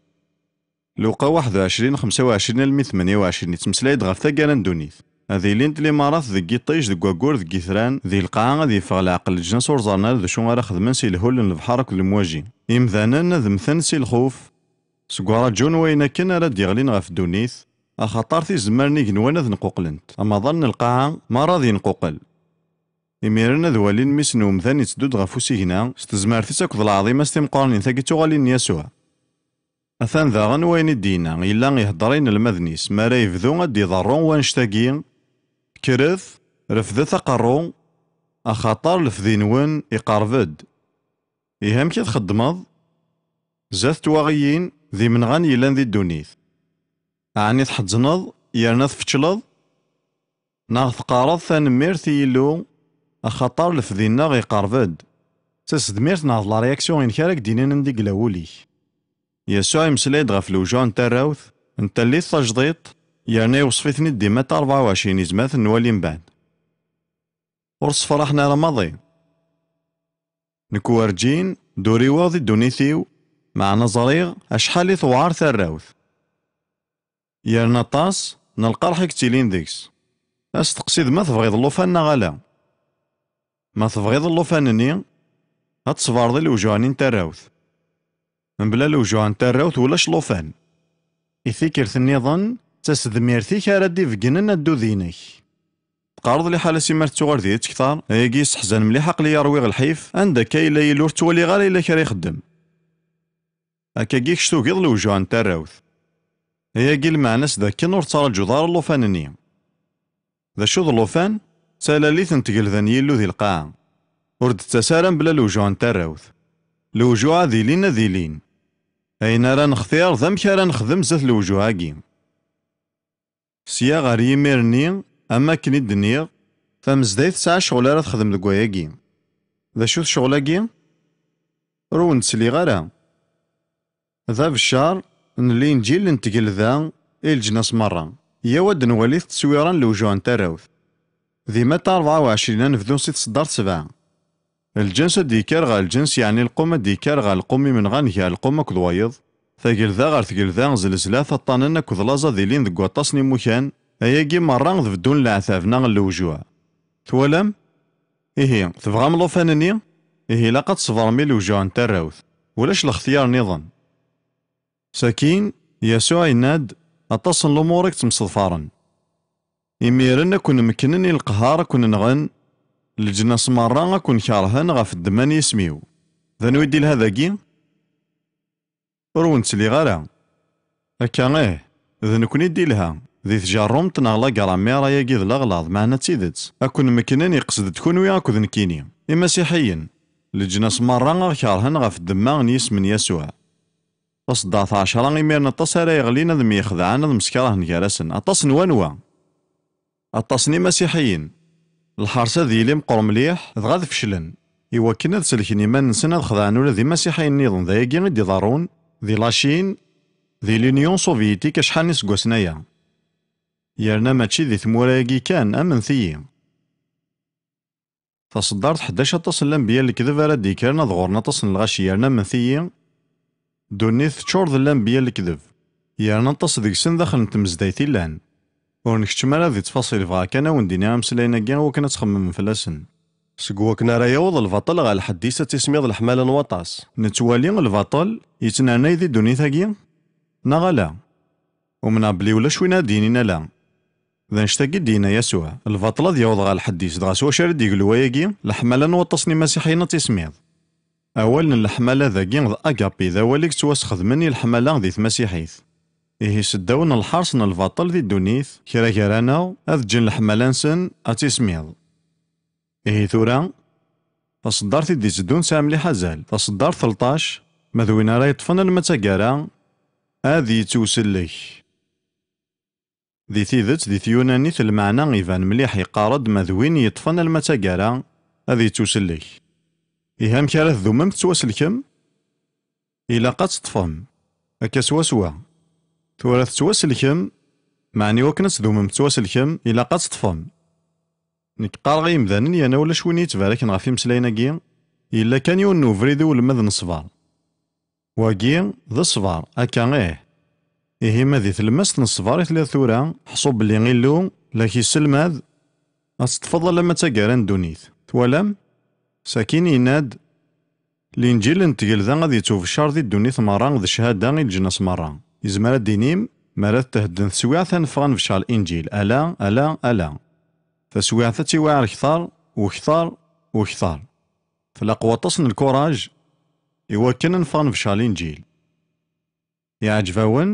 Luqa waḥed u ɛecrin, xemsa u ɛecrin almi tmanya u ɛecrin, yettmeslay-d ɣef taggara n ddunit. Ad ilint limarat deg yiṭij, deg waggur, deg yitran, di lqaɛa ad yeffeɣ leɛqel, leǧnas ur ẓerren ara d acu ara xedmen si lhul n lebḥer akked lemwaji. Imdanen ad mmten si lxuf. Seg waraǧu n wayen akken ara d-yeɣlin ɣef ddunit, axaṭer tizemmar n igenwan ad nquqlent, amaḍal n lqaɛa merra ad yenquqel. Imiren ad walin mmi-s n umdan yetteddu-d ɣef usigna, s tezmert-is akked lɛaḍima-s timeqqranin tagi d tuɣalin n Yasuɛ. Atan daɣen wayen i d-yenna, yella ihedder i inelmaden-is, mi ara yebdu ad d-iḍerru wannect-agi: Kkret, refdet aqerru, axaṭer lefdi-nwen iqerreb-d. Ihi amek i txeddmeḍ? Zdat twaɣiyin d imenɣan yellan di ddunit. Ɛni tḥezzneḍ yerna tfečleḍ? Neɣ teqqareḍ: Tanemmirt i Yillu, axaṭer lefdi-nneɣ iqerreb-d? D tasedmirt neɣ d la réaction-inek ara k-d-inin anda i yella wul-ik? Yasuɛ imeslay-d ɣef lewjuɛ n tarrawt, n tallit tajdiṭ, yerna iweṣṣef-iten-id dima rebɛa u ɛecrin izmat n nwali mbeɛd. Ur ssefraḥen ara maḍi. Nekk werǧin d-uriweɣ di ddunit-iw, meɛna ẓriɣ acḥal i tewɛer tarrawt. Yerna aṭas n lqerḥ i yettilin deg-s. Asteqsi d ma tebɣiḍ llufan neɣ ala. Ma tebɣiḍ llufan-nni, ad tesbeṛeḍ i lewjuɛ-nni n tarrawt. Mebla lewjuɛ n tarrawt ulac llufan. I tikkelt nniḍen, d tasedmirt-ik ara d-ibeggnen addud-inek. Teqqareḍ liḥala-s imi ar tettuɣal diri-tt kter, ayagi yesseḥzan mliḥ, aql-iyi rwiɣ lḥif, anda akka yella Yillu ur ttwaliɣ ara yella kra ixeddem. Akkagi kečč tugiḍ lewjuɛ n tarrawt. Ayagi lmeɛna-s d akken ur tettraǧuḍ ara llufan-nni. D acu d llufan? D talalit n tgelda n Yillu di lqaɛa. Ur d-tettas ara mebla lewjuɛ n tarrawt. Lewjuɛ ad ilin, ad ilin. Ayen ara nextir d amek ara nexdem zdat lewjuɛ-agi. Sya ɣer yimir-nni, am wakken i d-nniɣ, tamezdayt tesɛa ccɣel ara texdem deg wayagi. D acu-t ccɣel-agi? Ur wen-d-sliɣ ara. D abeccer n Linǧil n tgelda i leǧnas merra. Yyaw ad d-nwali tteswira n lewjuɛ n tarrawt. Di Matta rebɛa u ɛecrin, ad nebdu si tseddart sebɛa. Lǧens ad d-yekker ɣer lǧens, yeɛni lqum ad d-yekker ɣer lqum imenɣan gar lqum akked wayeḍ, tagelda ɣer tgelda, zlezlat, aṭṭanen akked laẓ ad ilin deg waṭas n imukan, ayagi merra d beddun n leɛtab neɣ n lewjuɛ. Twalam? Ihi, tebɣam llufan-nni? Ihi, ilaq ad tṣebrem i lewjuɛ n tarrawt. Ulac lextyar nniḍen. Sakin, Yasuɛ yenna-d: Aṭas n lumuṛ i yettemseḍfaren. Imiren ad ken-mekknen i leqher, ad ken-nɣen, leǧnas merra ad ken-kerhen ɣef ddemma n yisem-iw. D anwa i d-ilha dagi? Ur wen-ttliɣ ara. Akka ih, d nekkni i d-ilha. Di tjerrumt neɣ la grammaire, ayagi d leɣlaḍ, meɛna d tidet. Ad ken-mekknen, iqsed-d kunwi akked nekkini, imasiḥiyen. Leǧnas merra ad ɣ-kerhen ɣef ddemma n yisem n Yasuɛ. Taṣeddart ɛecra, imiren aṭas ara yeɣlin ad myexdaɛen, ad msekṛahen gar-asen. Aṭas n wanwa? Aṭas n imasiḥiyen. Lḥers ad yili meqqer mliḥ, dɣa ad feclen. Iwakken ad selken iman-nsen, ad xedɛen ula d imasiḥiyen nniḍen. D ayagi i d-iḍerrun di la Chine, di l'Union soviétique acḥal n iseggasen aya. Yerna mačči di tmura-agi kan, amnet-iyi. Taṣeddart ḥdac, aṭas n lanbeyya n lekdeb ara d-yekkren ad ɣurren aṭas n lɣaci, yerna amnet-iyi, ddunit teččur d lanbeyya n lekdeb, yerna aṭas deg-sen daxel n tmezdayt i llan. Ur nkeččem ara di ttfaṣil, bɣiɣ kan ad wen-d-iniɣ ameslayen-agi i wakken ad txemmemem fell-asen. Seg wakken ara yaweḍ lbaṭel ɣer lḥedd-is, ad tismiḍ leḥmala n waṭas. Nettwali lbaṭel yettnernay di ddunit-agi, neɣ ala? Umneɣ belli ulac win ara d-yinin ala. D annect-agi i d-yenna Yasuɛ: Lbaṭel ad yaweḍ ɣer lḥedd-is, dɣa s wacu ara d-yeglu wayagi? Leḥmala n waṭas n imasiḥiyen ad tismiḍ. Awal n leḥmala dagi d agapi, d awal i yettwasxedmen i leḥmala di tmasiḥit. Ihi seddaw n lḥers n lbaṭel di ddunit, kra gar-aneɣ, ad ǧǧen leḥmala-nsen ad tismiḍ. Ihi tura, taṣeddart i d-itteddun tesɛa mliḥ azal. Taṣeddart telṭac, ma d win ara yeṭṭfen alma d taggara, ad yettwsellek. Di tidet, di tyunanit, lmeɛna iban mliḥ, yeqqar-d: Ma d win yeṭṭfen alma d taggara, ad yettusellek. Ihi amek ara tdumem tettwaselkem? Ilaq ad teṭṭfem. Akka swaswa. Tura tettwaselkem, meɛna i wakken ad tdumem tettwaselkem, ilaq ad teṭṭfem. Nekk qqareɣ i yimdanen yerna ulac win i yettbaraken ɣef imeslayen-agi, yella kan yiwen n ubrid i ulmad n ṣṣber. Wagi d ṣṣber, akka ih. Ihi ma di tlemmast n ṣṣber i telliḍ tura, ḥṣu belli Illu, La k-yesselmad ad teṭṭfeḍ alamma d taggara n ddunit. Twalam? Sakin yenna-d, Linǧil n tgelda ad yettubeccer di ddunit merra d cchada i leǧnas merra. Yezmer ad d-inim, mi ara thedden teswiɛt ad neffeɣ ad nebeccer Linǧil, ala, ala, ala. Taswiɛt ad tiwiɛer kter, u kter, u kter. Tlaq waṭas n lkuraj i wakken ad neffeɣ ad nebeccer Linǧil. Iɛǧeb-awen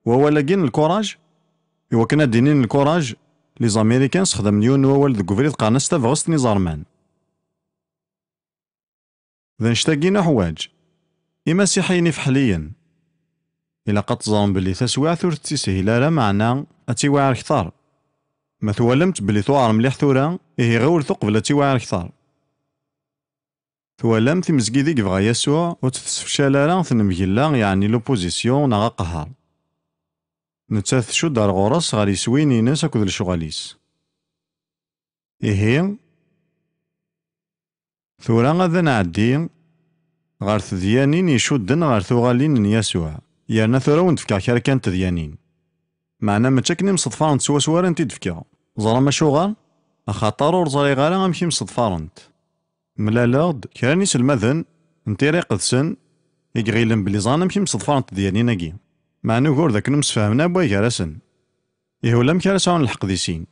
wawal-agi n lkuraj? I wakken ad d-inin lkuraj, les Américains sexdamen yiwen n wawal deg ubrid qqaren-as tabɣest n iẓerman. D annect-agi i nuḥwaǧ. Imasiḥiyen ifeḥliyen, ilaq ad teẓrem belli taswiɛt ur tettishil ara, meɛna ad tiwiɛer kter. Ma twalam-tt belli tuɛer mliḥ tura, ihi ɣiwlet uqbel ad tiwiɛer kter. Twalam timezgidi yebɣa Yasuɛ ur tt-tessefcal ara tnemgella, yeɛni l'opposition neɣ aqehher. Nettat tcudd ar ɣur-s ɣer yiswiyen-ines akked lecɣal-is. Ihi, tura ad nɛeddi ɣer tedyanin icudden ɣer tuɣalin n Yasuɛ, yerna tura ad wen-d-fkeɣ kra kan n tedyanin. Meɛna mačči akken i mseḍfarent swaswa ara n-t-id-fkeɣ. Ẓram acuɣer? Axaṭer ur ẓriɣ ara amek i mseḍfarent. Mlaleɣ-d kra n iselmaden n Tira Iqedsen i iɣilen belli ẓran amek i mseḍfarent tedyanin-agi, meɛna ugur d akken ur msefhamen ara gar-asen. Ihi ulamek ara sɛun lḥeqq di sin.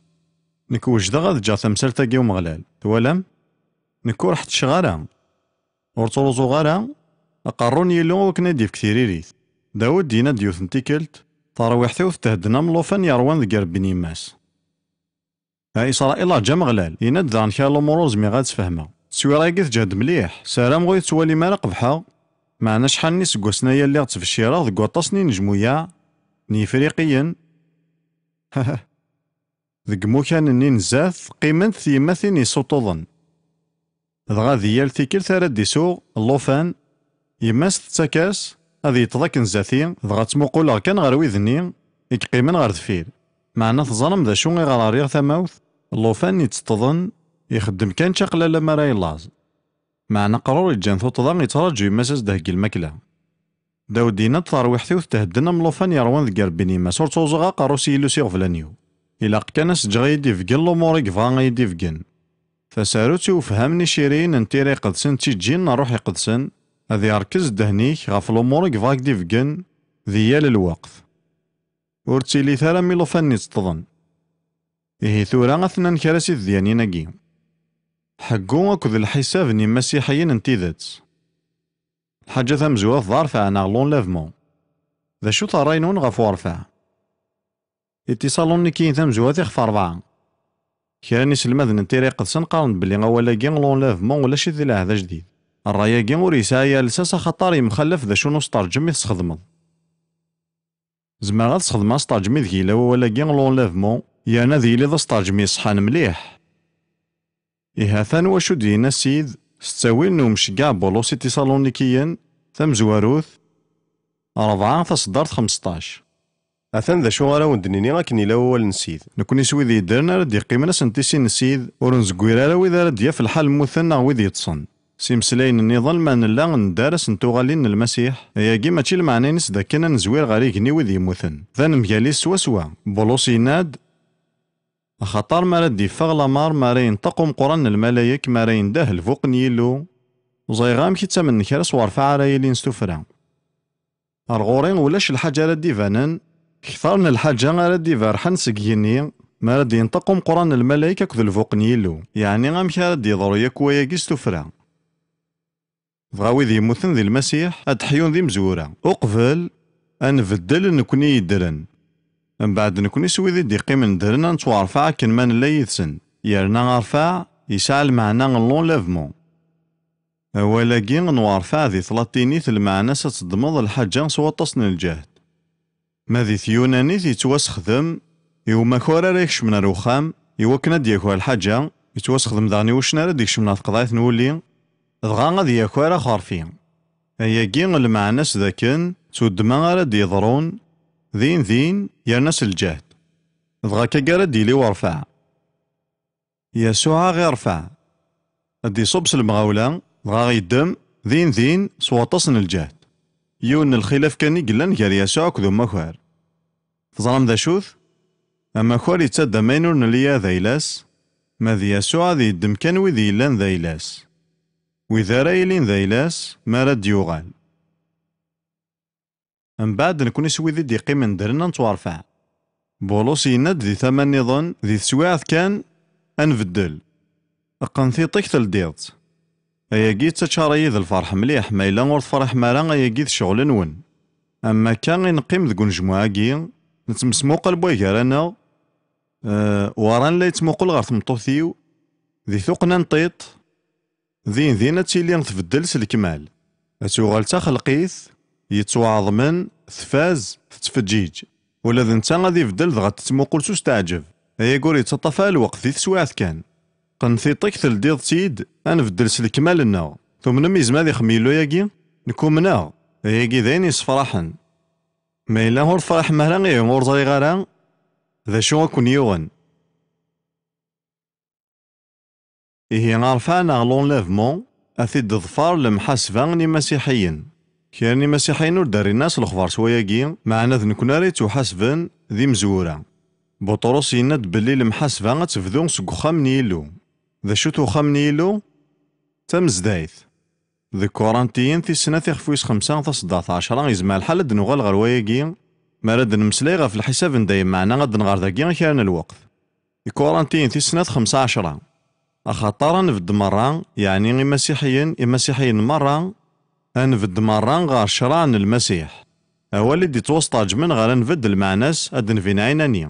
Nekk wejdeɣ ad ǧǧeɣ tamsalt-agi i Umeɣlal. Twalam? Nekk ur ḥettceɣ ara. Ur ttruẓuɣ ara aqerru n Yillu i wakken ad d-yefk tiririt. Dawed yenna-d yiwet n tikkelt, tarwiḥt-iw thedden am llufan yerwan deg irebbi n yemma-s. A Isṛayil, rǧu Ameɣlal, yenna-d daɣen kra n lumuṛ ur zmireɣ ad sfehmeɣ. Tteswiṛa-agi teǧhed mliḥ, ssarameɣ ur yi-tettwalim ara qebḥeɣ, meɛna acḥal n yiseggasen aya lliɣ ttbeccireɣ deg waṭas n yinejmuyaɛ n Yifriqiyen. Deg imukan-nni n zdat, qqiment tyemmatin yessuṭṭuḍen. Dɣa di yal tikkelt ara d-isuɣ llufan, yemma-s tettak-as ad yeṭṭeḍ akken zdat-i, dɣa ttmuquleɣ kan ɣer wid-nni i yeqqimen ɣer deffir. Meɛna teẓram d acu iɣer rriɣ tamawt? Llufan yetteṭṭḍen ixeddem kan čaqlala mi ara yellaẓ. Meɛna aqrur yeǧǧan tuṭṭḍa yettraǧu yemma-s ad s-d-theggi lmakla. Dawed yenna-d, tarwiḥt-iw thedden am llufan yerwan deg irebbi n yemma-s, ur ttruẓuɣ aqerru s Yillu s iɣeblan-iw. Ilaq kan ad s-ǧǧeɣ ad yi-d-ibeggen lumuṛ i yebɣa ad yi-d-ibeggen. Tasarut i ufham n iciriyen n Tira Iqedsen d tiǧǧin n Ṛṛuḥ Iqedsen, ad yerkez ddehn-ik ɣef lumuṛ i yebɣa ad k-d-ibeggen di yal lweqt. Ur ttilit ara am ilufan-nni tteṭṭḍen. Ihi tura atnan kra si tedyanin-agi. Ḥeggu akked lḥisab n yimasiḥiyen n tidet. Lḥaǧa tamezwarut d arfeɛ neɣ l'enlèvement. D acu-t ṛṛay-nwen ɣef urfeɛ? Itiṣalunikiyen tamezwarut ixef ṛebɛa. Kra n iselmaden n Tira Iqedsen qqaren-d belli awal-agi l'enlèvement ulac-it di Lɛehd Ajdid. Ṛṛay-agi ur yesɛi ara lsas axaṭer yemxallaf d acu n useṭerǧem i tesxedmeḍ. Zemreɣ ad sxedmeɣ aseṭerǧem ideg yella wawal-agi l'enlèvement, yerna ad yili d aseṭerǧem yeṣḥan mliḥ. Ihi atan wacu d-yenna Ssid s ttawil n umceggeɛ Bulus i Tiṣalunikiyen, tamezwarut, ṛebɛa, taṣeddart xmesṭac. Atan d acu ara wen-d-nini akken yella wawal n Ssid. Nekni s wid yeddren ara d-yeqqimen ass n tisin n Ssid, ur nzeggir ara wid ara d-yaf lḥal mmuten neɣ wid yeṭṭsen. S imeslayen nniḍen, ma nella ndar ass n tuɣalin n Lmasiḥ, ayagi mačči lmeɛna-ines d akken ad nezwir ɣer igenni wid yemmuten. D anemgal-is swaswa. Bulus yenna-d, Axaṭer mi ara d-iffeɣ lameṛ, mi ara yenṭeq umeqqran n lmalayek, mi ara yendeh lbuq n Yillu, ur ẓriɣ amek i ttamnen kra s werfeɛ ara yilin s tuffra. Ar ɣur-i ulac lḥaǧa ara d-ibanen kter n lḥaǧa ara d-iberrḥen seg igenni, mi ara d-yenṭeq umeqqran n lmalayek akked lbuq n Yillu, yeɛni amek ara d-yeḍru yakk wayagi s tuffra. Dɣa wid yemmuten di Lmasiḥ ad d-ḥyun d imezwura, uqbel ad nbeddel nekni yeddren. Mbeɛd nekni s wid i d-iqqimen ddren ad nettwarfeɛ akken ma nella yid-sen, yerna arfeɛ yesɛa lmeɛna n l'enlèvement. Awal-agi n werfeɛ di tlatinit lmeɛna-s ad teddmeḍ lḥaǧa s waṭas n lǧehd. Ma di tyunanit yettwasexdem i umakar ara ikecmen ar uxxam, i wakken ad d-yaker lḥaǧa, yettwasexdem daɣen i wuccen ara d-ikecmen ɣer tqeḍɛit n wulli, dɣa ad yaker axerfi. Ayagi lmeɛna-s d akken d tuddma ara d-yeḍrun din din yerna s lǧehd. Dɣa akka ara d-yili werfeɛ. Yasuɛ a ɣ-irfeɛ. Ad d-iṣubb s lemɣawla, dɣa a ɣ-yeddem, din din, s waṭas n lǧehd. Yiwen n lxilaf kan i yellan gar Yasuɛ akked umakar. Teẓram d acu-t? Amakar yettadam ayen ur nelli ara d ayla-s, ma d Yasuɛ ad yeddem kan wid yellan d ayla-s. Wid ara yilin d ayla-s, mi ara d-yuɣal. Mbeɛd nekni s wid i d-yeqqimen ddren ad nettwarfeɛ. Bulus yenna-d di tama nniḍen, di teswiɛt kan, ad nbeddel. Qqen tiṭ-ik teldiḍ-tt. Ayagi yettaččar-iyi d lferḥ mliḥ, ma yella ur tefriḥem ara, ayagi d ccɣel-nwen. Am akka i neqqim deg unejmuɛ-agi, nettmesmuqal wway-gar-aneɣ, eh, Waran la yettmuqul ɣer tmeṭṭut-iw, di tuqqna n tiṭ, din din ad tili tbeddel s lekmal. Ad tuɣal d taxelqit, yettwaɛeḍmen, tfaz, tettfeǧǧiǧ. Ula d netta ad ibeddel dɣa tettmuqul s usteɛǧeb. Ayagi ur yettaṭṭaf ara lweqt, di teswiɛt kan. Qqen tiṭ-ik teldiḍ-tt-id, ad nbeddel s lekmal-nneɣ. Tumnem yezmer ad ixem Yillu-agi? Nekk umneɣ. Ayagi d ayen yessefraḥen. Ma yella ur tefraḥem ara, ihi ur ẓriɣ ara d acu ad ken-yuɣen. Ihi arfaɛ neɣ l'enlèvement, ad t-id-teḍfer lemḥasba n imasiḥiyen. Kra n imasiḥiyen ur d-rrin ara s lexbar s wayagi, meɛna d nekkni ara yettwaḥasben d imezwura. Buṭrus yenna-d belli lemḥasba ad tebdu seg uxxam n Yillu. D acu-t uxxam n Yillu? D tamezdayt. Deg Kurantiyen tis snat ixef wis xemsa taṣeddart ɛecra, yezmer lḥal ad d-nuɣal ɣer wayagi, mi ara d-nemmeslay ɣef lḥisab n dayem, meɛna ad d-nɣer dagi i kra n lweqt. Ikurantiyen tis snat xemsa ɛecra. Axaṭer ad nbedd merra, yeɛni imasiḥiyen, imasiḥiyen merra, ad nbedd merra ɣer ccṛeɛ n Lmasiḥ. Awal i d-ittwasṭerǧmen ɣer ad nbedd lmeɛna-s ad d-nbin ɛinani.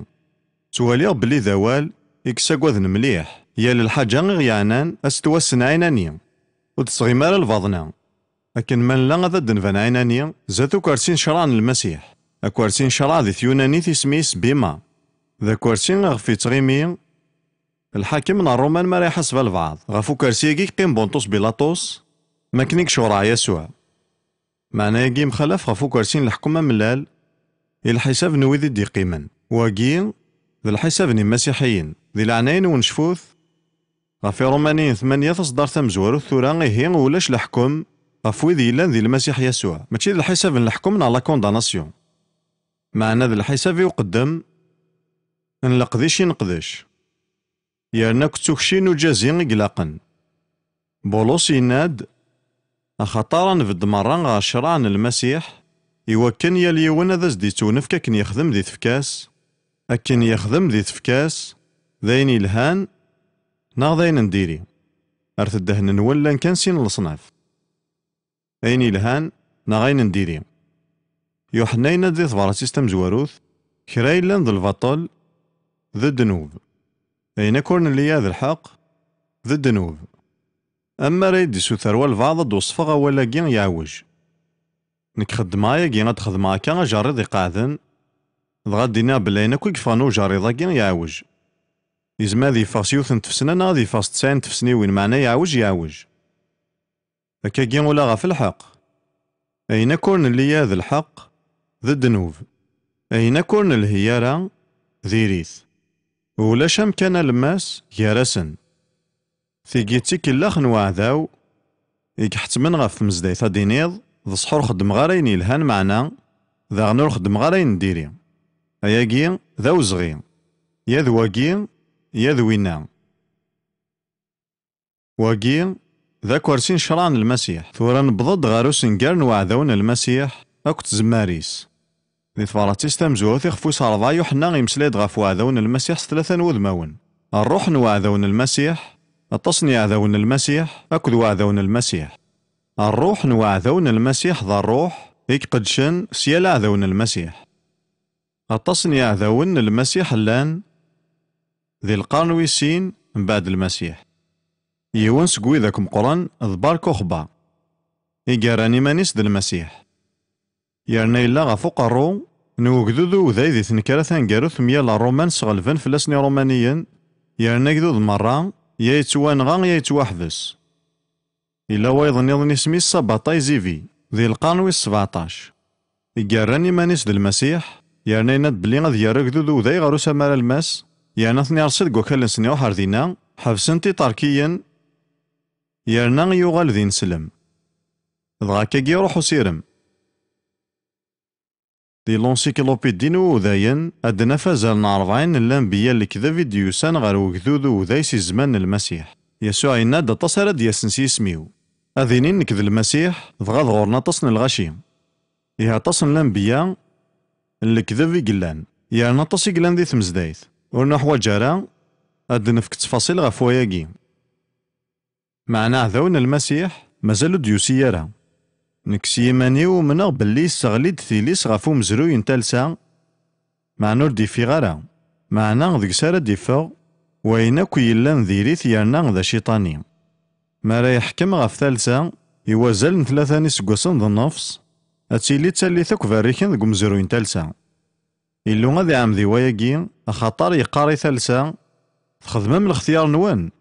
Ttwaliɣ belli d awal i yessagaden mliḥ. Yal lḥaǧa i ɣ-yeɛnan ad s-twassen ɛinani. Ur d-tesɣim ara lbaḍna. Akken ma nella ad d-nban ɛinani, zdat ukersi n ccṛeɛ n Lmasiḥ. Akersi n ccṛeɛ di tyunanit isem-is bima. D akersi iɣef yettɣimi lḥakem n Ṛṛuman mi ara iḥaseb albaɛḍ. Ɣef ukersi-agi yeqqim Bunṭus Bilaṭus, mi akken i yecreɛ Yasuɛ. Meɛna-agi yemxalaf ɣef ukersi n leḥkem amellal i lḥisab n wid i d-yeqqimen. Wagi d lḥisab n imasiḥiyen. Di leɛnaya-nwen cfut ɣef Iṛumaniyen tmanya taṣeddart tamezwarut tura, ihi ulac leḥkem ɣef wid yellan di Lmasiḥ Yasuɛ. Mačči d lḥisab n leḥkem neɣ la condamnation. Meɛna d lḥisab i uqeddem n leqdic i neqdec. Yerna akk d tukci n ujazi i ilaqen. Bulus yenna-d, axaṭer ad nbedd merra ɣer ccṛeɛ n Lmasiḥ, iwakken yal yiwen ad as-d-ittunefk akken yexdem di tefka-s, akken yexdem di tefka-s, d ayen yelhan neɣ d ayen n diri, ar teddehn-nwen llan kan sin leṣnaf. Ayen yelhan neɣ ayen n diri. Yuḥenna yenna-d di tebṛat-is tamezwarut, kra yellan d lbaṭel, d ddnub. Ayen akk ur nelli ara d lḥeqq, d ddnub. Am mi ara yi-d-isuter walbeɛḍ ad d-weṣfeɣ awal-agi yeɛwej. Nekk xeddmeɣ ayagi, ad xedmeɣ akka ajerriḍ iqeɛden, dɣa ad d-iniɣ belli ayen akk i yeffɣen ujerriḍ-agi yeɛwej. Yezmer ad yeffeɣ s yiwet n tfesna neɣ ad yeffeɣ s tesɛin n tfesniwin, meɛna yeɛwej, yeɛwej. Akkagi ula ɣef lḥeqq. Ayen akk ur nelli ara d lḥeqq, d ddnub. Ayen akk ur nelhi ara, diri-t. Ulac amkan alemmas gar-asen. Tigi d tikellax n uɛdaw i iḥettmen ɣef tmezdayt ad d-iniḍ, d ṣṣeḥ ur xeddmeɣ ara ayen yelhan, meɛna daɣen ur xeddmeɣ ara ayen n diri. Ayagi d awezɣi. Ya d wagi, ya d winna. Wagi d akersi n ccṛeɛ n Lmasiḥ. Tura newweḍ-d ɣer usenger n uɛdaw n Lmasiḥ akked tzemmar-is. Di tebṛat-is tamezwarut, ixef wis ṛebɛa, Yuḥenna imeslay-d ɣef uɛdaw n Lmasiḥ s tlata n wudmawen: ṛṛuḥ n uɛdaw n Lmasiḥ, aṭas n yiɛdawen n Lmasiḥ, akked uɛdaw n Lmasiḥ. Ṛṛuḥ n uɛdaw n Lmasiḥ d ṛṛuḥ i iqeddcen s yal aɛdaw n Lmasiḥ. Aṭas n yiɛdawen n Lmasiḥ llan di lqern wis sin mbeɛd Lmasiḥ. Yiwen seg widak meqqren d Bar Kuxba, i yerran iman-is d Lmasiḥ. Yerna yella ɣef uqerru n ugdud uwday di tnekra taneggarut myal Ṛṛuman sɣelben fell-asen Iṛumaniyen, yerna agdud merra ya yettwanɣa ya yettwaḥbes. Yella wayeḍ nniḍen isem-is Sabata Izivi, di lqern wis sebɛeṭac. I yerran iman-is d Lmasiḥ, yerna yenna-d belli ad yerr agdud uwday ɣer usamar almas, yerna ad ten-ireṣṣi deg wakal-nsen iruḥ ar dinna, ḥebsen-t Iṭerkiyen, yerna yuɣal d ineslem. Dɣa akkagi iruḥ usirem. Di l'encyclopédie n Uwudayen, ad d-naf azal n ṛebɛin n lanbeyya n lekdeb i d-yusan ɣer ugdud uwday si zzman n Lmasiḥ. Yasuɛ yenna-d, aṭas ara d-yasen s yisem-iw. Ad inin, nekk d Lmasiḥ, dɣa ad ɣur-n aṭas n lɣaci. Ihi aṭas n lanbeyya n lekdeb i yellan, yerna aṭas i yellan di tmezdayt. Ur nuḥwaǧ ara ad d-nefk ttfaṣil ɣef wayagi. Meɛna aɛdaw n Lmasiḥ mazal ur d-yusi ara. Nekk s yiman-iw umneɣ belli yesseɣli-d tili-s ɣef umezruy n talsa, meɛna ur d-yeffiɣ ara. Meɛna deg-s ara d-iffeɣ wayen akk yellan diri-t, yerna d aciṭani. Mi ara yeḥkem ɣef talsa i wazal n tlata n iseggasen d nnefṣ, ad tili d tallit akk berriken deg umezruy n talsa. Illu ad iɛemmed i wayagi, axaṭer yeqqar i talsa, txedmem lextyar-nwen.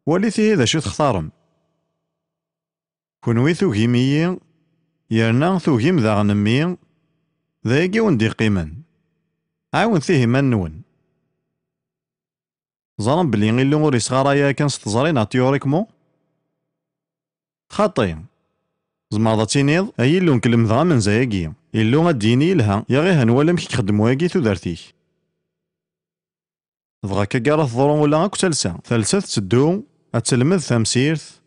Walit ihi d acu textarem. Kunwi tugim-iyi, yerna tugim daɣen mmi, d ayagi i wen-d-iqqimen. Ɛiwnet ihi iman-nwen. Ẓran belli Illu ur isɣaray ara kan s teẓri neɣ théoriquement? Xaṭi. Tzemreḍ ad tiniḍ, ay Illu, nekk lemdeɣ amenza-agi. Illu ad d-yini, yelha, yaɣ ihi nwala amek i ixeddem wayagi i tudert-ik. Dɣa akka ara teḍru ula akk talsa. Talsa tetteddu, ad telmed tamsirt,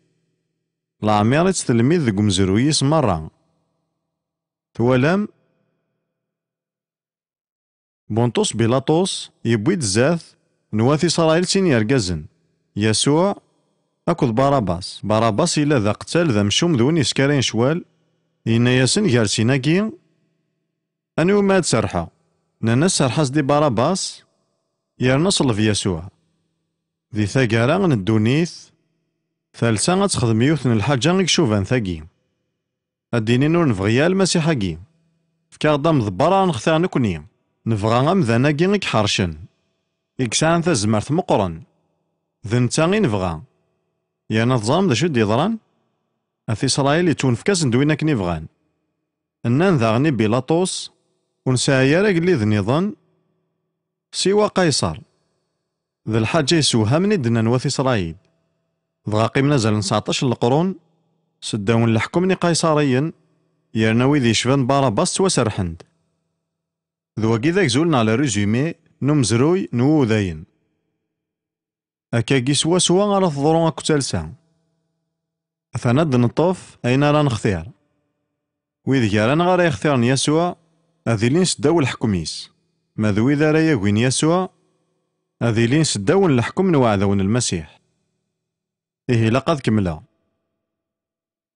leɛmiṛ i tt-telmid deg umezruy-is merra. Twalam? Bunṭus Bilaṭus yewwi-d zdat n wat Isṛayil sin yergazen, Yasuɛ akked Barabas. Barabas yella d aqettal, d amcum, d win yeskarayen ccwal. Yenna-yasen gar sin-agi, anwa umi ad serrḥeɣ? Nnan-as, serrḥ-as-d i Barabas, yerna ṣelleb Yasuɛ. Di taggara n ddunit, talsa ad texdem yiwet n lḥaǧa i icuban tagi. Ad d-inin ur nebɣi ara Lmasiḥ-agi. Efk-aɣ-d amḍebber ara nextir nekni. Nebɣa amdan-agi i iḥercen, i yesɛan tazmert meqqren. D netta i nebɣa. Yerna teẓram d acu i d-yeḍran? At Isṛayil yettwenfek-asen-d win akken i bɣan. Nnan daɣen i Bilaṭus, ur nesɛi ara agellid nniḍen siwa Qayṣer. D lḥaǧa yessewhamen i d-nnan wat Isṛayil. Dɣa qqimen azal n tseɛṭac n leqrun seddaw n leḥkem n Iqayṣariyen, yerna wid yecban Barabas ttwaserrḥen-d. D wagi d agzul neɣ le résumé n umezruy n wudayen. Akkagi swaswa ara teḍru akk talsa. Atan ad d-neṭṭef ayen ara nextir. Wid gar-aneɣ ara yextiren Yasuɛ, ad ilin seddaw leḥkem-is. Ma d wid ara yagin Yasuɛ, ad ilin seddaw n leḥkem n weɛdaw n Lmasiḥ. Ihi ilaq ad kemmleɣ.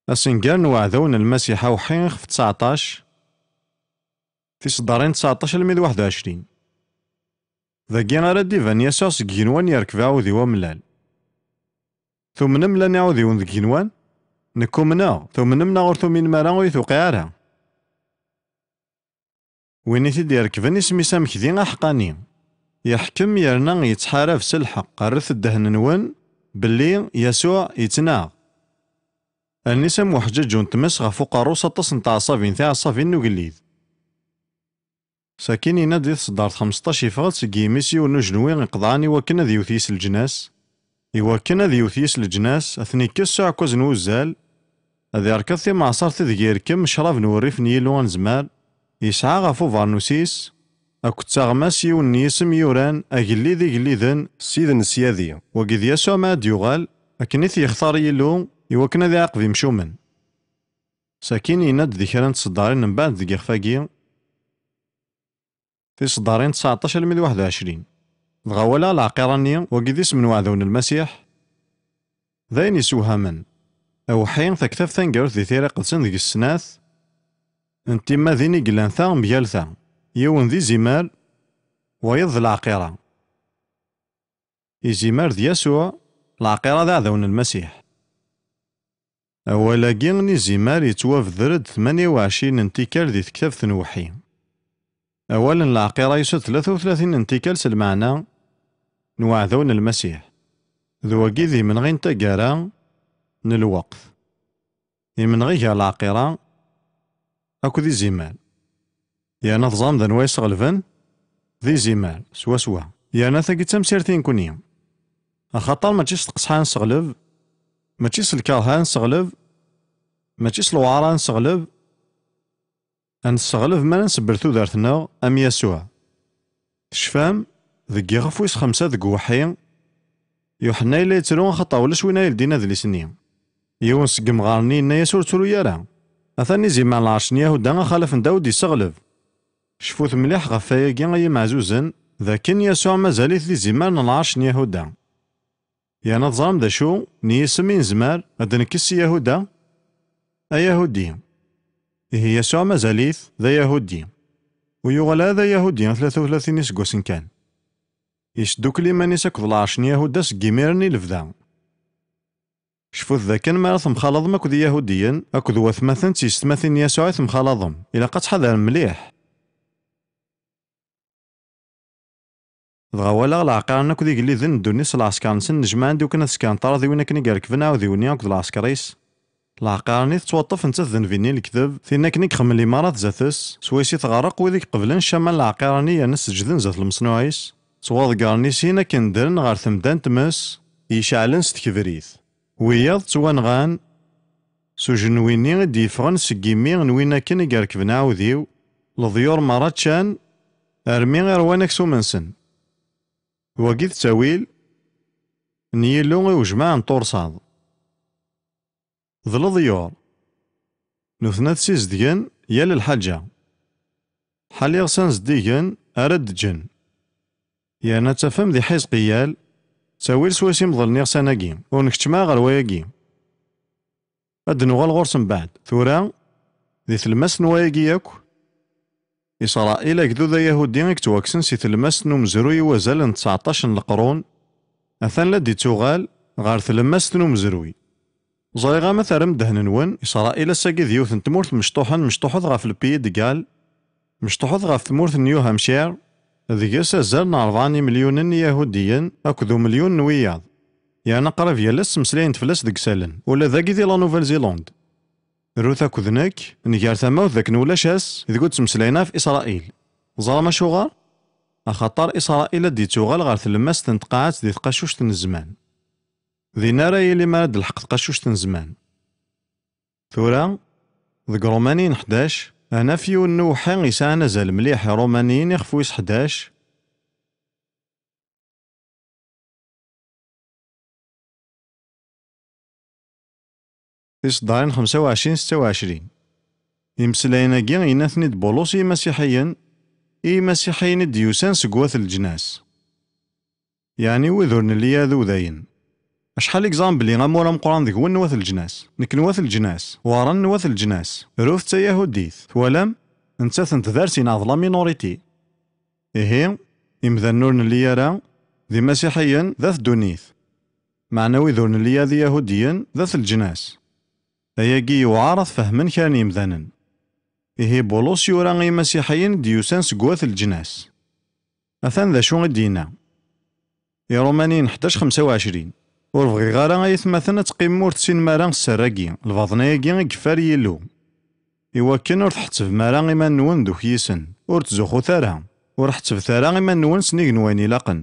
Asenger n weɛdaw n Lmasiḥ awḥi ixef tseɛṭac, tiseddarin tseɛṭac almi d waḥed u ɛecrin. Dagi ara d-iban Yasuɛ seg igenwan yerkeb aɛudiw amellal. Tumnem llan iɛudiwen deg igenwan? Nekk umneɣ, tumnem neɣ ur tuminem ara ur yi-tewqiɛ ara. Win i t-id-irekben isem-is amekdi aḥeqqani. Yeḥkem yerna yettḥarab s lḥeqq, rret ddehn-nwen belli Yasuɛ yettnaɣ. Allen-is am uḥǧaǧu n tmes ɣef uqerru-s aṭas n tɛeṣṣabin, tiɛeṣṣabin n ugellid. Sakin yenna-d di tseddart xmesṭac, yeffeɣ-d seg yimi-s yiwen n ujenwi iqeḍɛen iwakken ad yewwet yis leǧnas, iwakken ad yewwet yis leǧnas, ad ten-ikkes s uɛekkaz n wuzzal, ad irekkeḍ timaɛṣert ideg irekkem ccrab n wurrif n Yillu anezmar, yesɛa ɣef ubernus-is akked taɣmas yiwen n yisem yuran agellid igelliden, Ssid n ssyadi. Wagi d Yasuɛ mi ad d-yuɣal, akken i t-yextar Yillu iwakken ad iɛaqeb imcumen. Sakin yenna-d di kra n tseddarin mbeɛd deg yixef-agi, tiseddarin tseɛṭac almi d waḥed u ɛecrin. Dɣa walaɣ leɛqira-nni, wagi d isem n weɛdaw n Lmasiḥ, d ayen yessewhamen. Awḥi, taktabt taneggarut di Tira Iqedsen deg-s snat n timmad-in i yellan ta mgal ta, yiwen d izimer, wayeḍ d leɛqira. Izimer d Yasuɛ, leɛqira d aɛdaw n Lmasiḥ. Awal-agi n izimer yettwabder-d tmanya u ɛecrin n tikkal di tektabt n Uwḥi. Awal n leɛqira yusa-d tlata u tlatin n tikkal s lmeɛna n uɛdaw n Lmasiḥ. D wagi d imenɣi n taggara n lweqt. Imenɣi gar leɛqira akked izimer. Yerna teẓram d anwa yesɣelben? D izimer, swaswa. Yerna tagi d tamsirt i nekkni. Axaṭer mačči s tqesḥa ad nesseɣleb, mačči s lkerh ad nesseɣleb, mačči s lewɛar ad nesseɣleb, Ad nesseɣleb mi ara nsebbel tudert-nneɣ am Yasuɛ. Tecfam, deg yixef wis xemsa deg uweḥḥi, Yuḥenna yella yettru axaṭer ulac win ara yeldin adlis-nni. Yiwen seg yemɣaren-nni yenna-yas ur ttru ara. Atan izimer n lɛerc n Yahuda axalaf n Dawed yesseɣleb. Cfut mliḥ ɣef wayagi ay imeɛzuzen, d akken Yasuɛ mazal-it d izimer n lɛerc n Yahuda. Yerna teẓram d acu n yisem i nezmer ad d-nekkes si Yahuda? Ayahudi. Ihi Yasuɛ mazal-it d Ayahudi. Ur yuɣal ara d Ayahudi tlata u tlatin iseggasen kan. Yesdukkel iman-is akked lɛerc n Yahuda seg yimiren i lebda. Cfut dakken mi ara temxalaḍem akked Iyahudiyen, akked watmaten d tyessetmatin n Yasuɛ i temxalaḍem, ilaq ad tḥadarem mliḥ. Dɣa walaɣ leɛqaren akk d igelliden n ddunit s lɛesker-nsen nnejmaɛen-d iwakken ad sekren ṭṭaraḍiwin akken i irekben aɛudiw-nni akked lɛesker-is. Leɛqar-nni tettwaṭṭef nettat d nnbi-nni n lekdeb, tin akken i ixemmem limaṛat zdat-s, swayes i tɣerreq wid i iqeblen ccama n leɛqar-nni yerna seǧǧden zdat lmeṣnuɛ-is, ttwaḍeggren i sin akken ddren ɣer temda n tmes, iceɛlen s tekbrit. Wiyaḍ ttwanɣan s ujenwi-nni i d-yeffɣen seg yimi n win akken i irekben aɛudiw, leḍyur meṛṛa ččan, armi i ṛwan aksum-nsen. Wagi d ttawil n Yillu i ujmaɛ n tursaḍ. D leḍyur. Nutni ad ssizdgen yal lḥaǧa. Ḥal iɣsan zeddigen ara d-ǧǧen. Yerna ad tafem di Ḥizqiyal, ttawil swayes i mḍelen iɣsan-agi, ur nkeččem ara ɣer wayagi. Ad d-nuɣal ɣur-s mbeɛd. Tura, di tlemmast n wayagi yakk, Isṛayil, agdud ayahudi i yettwakksen si tlemmast n umezruy i wazal n tseɛṭac n leqrun, atan la d-ittuɣal ɣer tlemmast n umezruy. Ẓriɣ ama terrem ddehn-nwen, Isṛayil ass-agi d yiwet n tmurt mecṭuḥen, mecṭuḥet ɣef le Pays de Galles, mecṭuḥet ɣef tmurt n New Hampshire, deg-s azal n rebɛa n yimelyunen n Iyahudiyen akked umelyun n wiyaḍ. Yerna qrib yal ass ttmeslayen-d fell-as deg isallen, ula dagi di la Nouvelle-Zélande. Rut akked nekk, nger tamawt d akken ulac ass deg ur ttmeslayen ɣef Isṛayil. Teẓram acuɣer? Axaṭer Isṛayil ad d-ittuɣal ɣer tlemmast n tqaɛet di tqacuct n zzman. Din ara yili mi ara d-telḥeq tqacuct n zzman. Tura, deg Ṛumaniyen ḥdac, ad naf yiwen n uweḥḥi yesɛan azal mliḥ i Ṛumaniyen ixef wis ḥdac, tiseddarin xemsa u ɛecrin setta u ɛecrin. Imeslayen-agi yenna-ten-id Bulus i yimasiḥiyen, i yimasiḥiyen i d-yusan seg wat leǧnas. Yeɛni wid ur nelli ara d udayen. Acḥal exemple amur ameqqran deg-wen n wat leǧnas, nekk n wat leǧnas, Warren n wat leǧnas, Ruth d tayahudit, twalam? Nettat n tdart yenɛeḍ la minorité. Ihi, imdanen ur nelli ara d imasiḥiyen d at ddunit, meɛna wid ur nelli ara d iyahudiyen d at leǧnas. Ayagi yewɛer ad t-fehmen kra n yimdanen. Ihi Bulus yura i imasiḥiyen i d-yusan seg wat leǧnas. Atan d acu i d-yenna. Iṛumaniyen ḥdac xemsa u ɛecrin. Ur bɣiɣ ara ay atmaten ad teqqimem ur tessinem ara sser-agi, lbaḍna-agi i yeffer Yillu. Iwakken ur tḥettbem ara iman-nwen d ukyisen, ur ttzuxxut ara, ur ḥettbet ara iman-nwen s nnig n wayen ilaqen.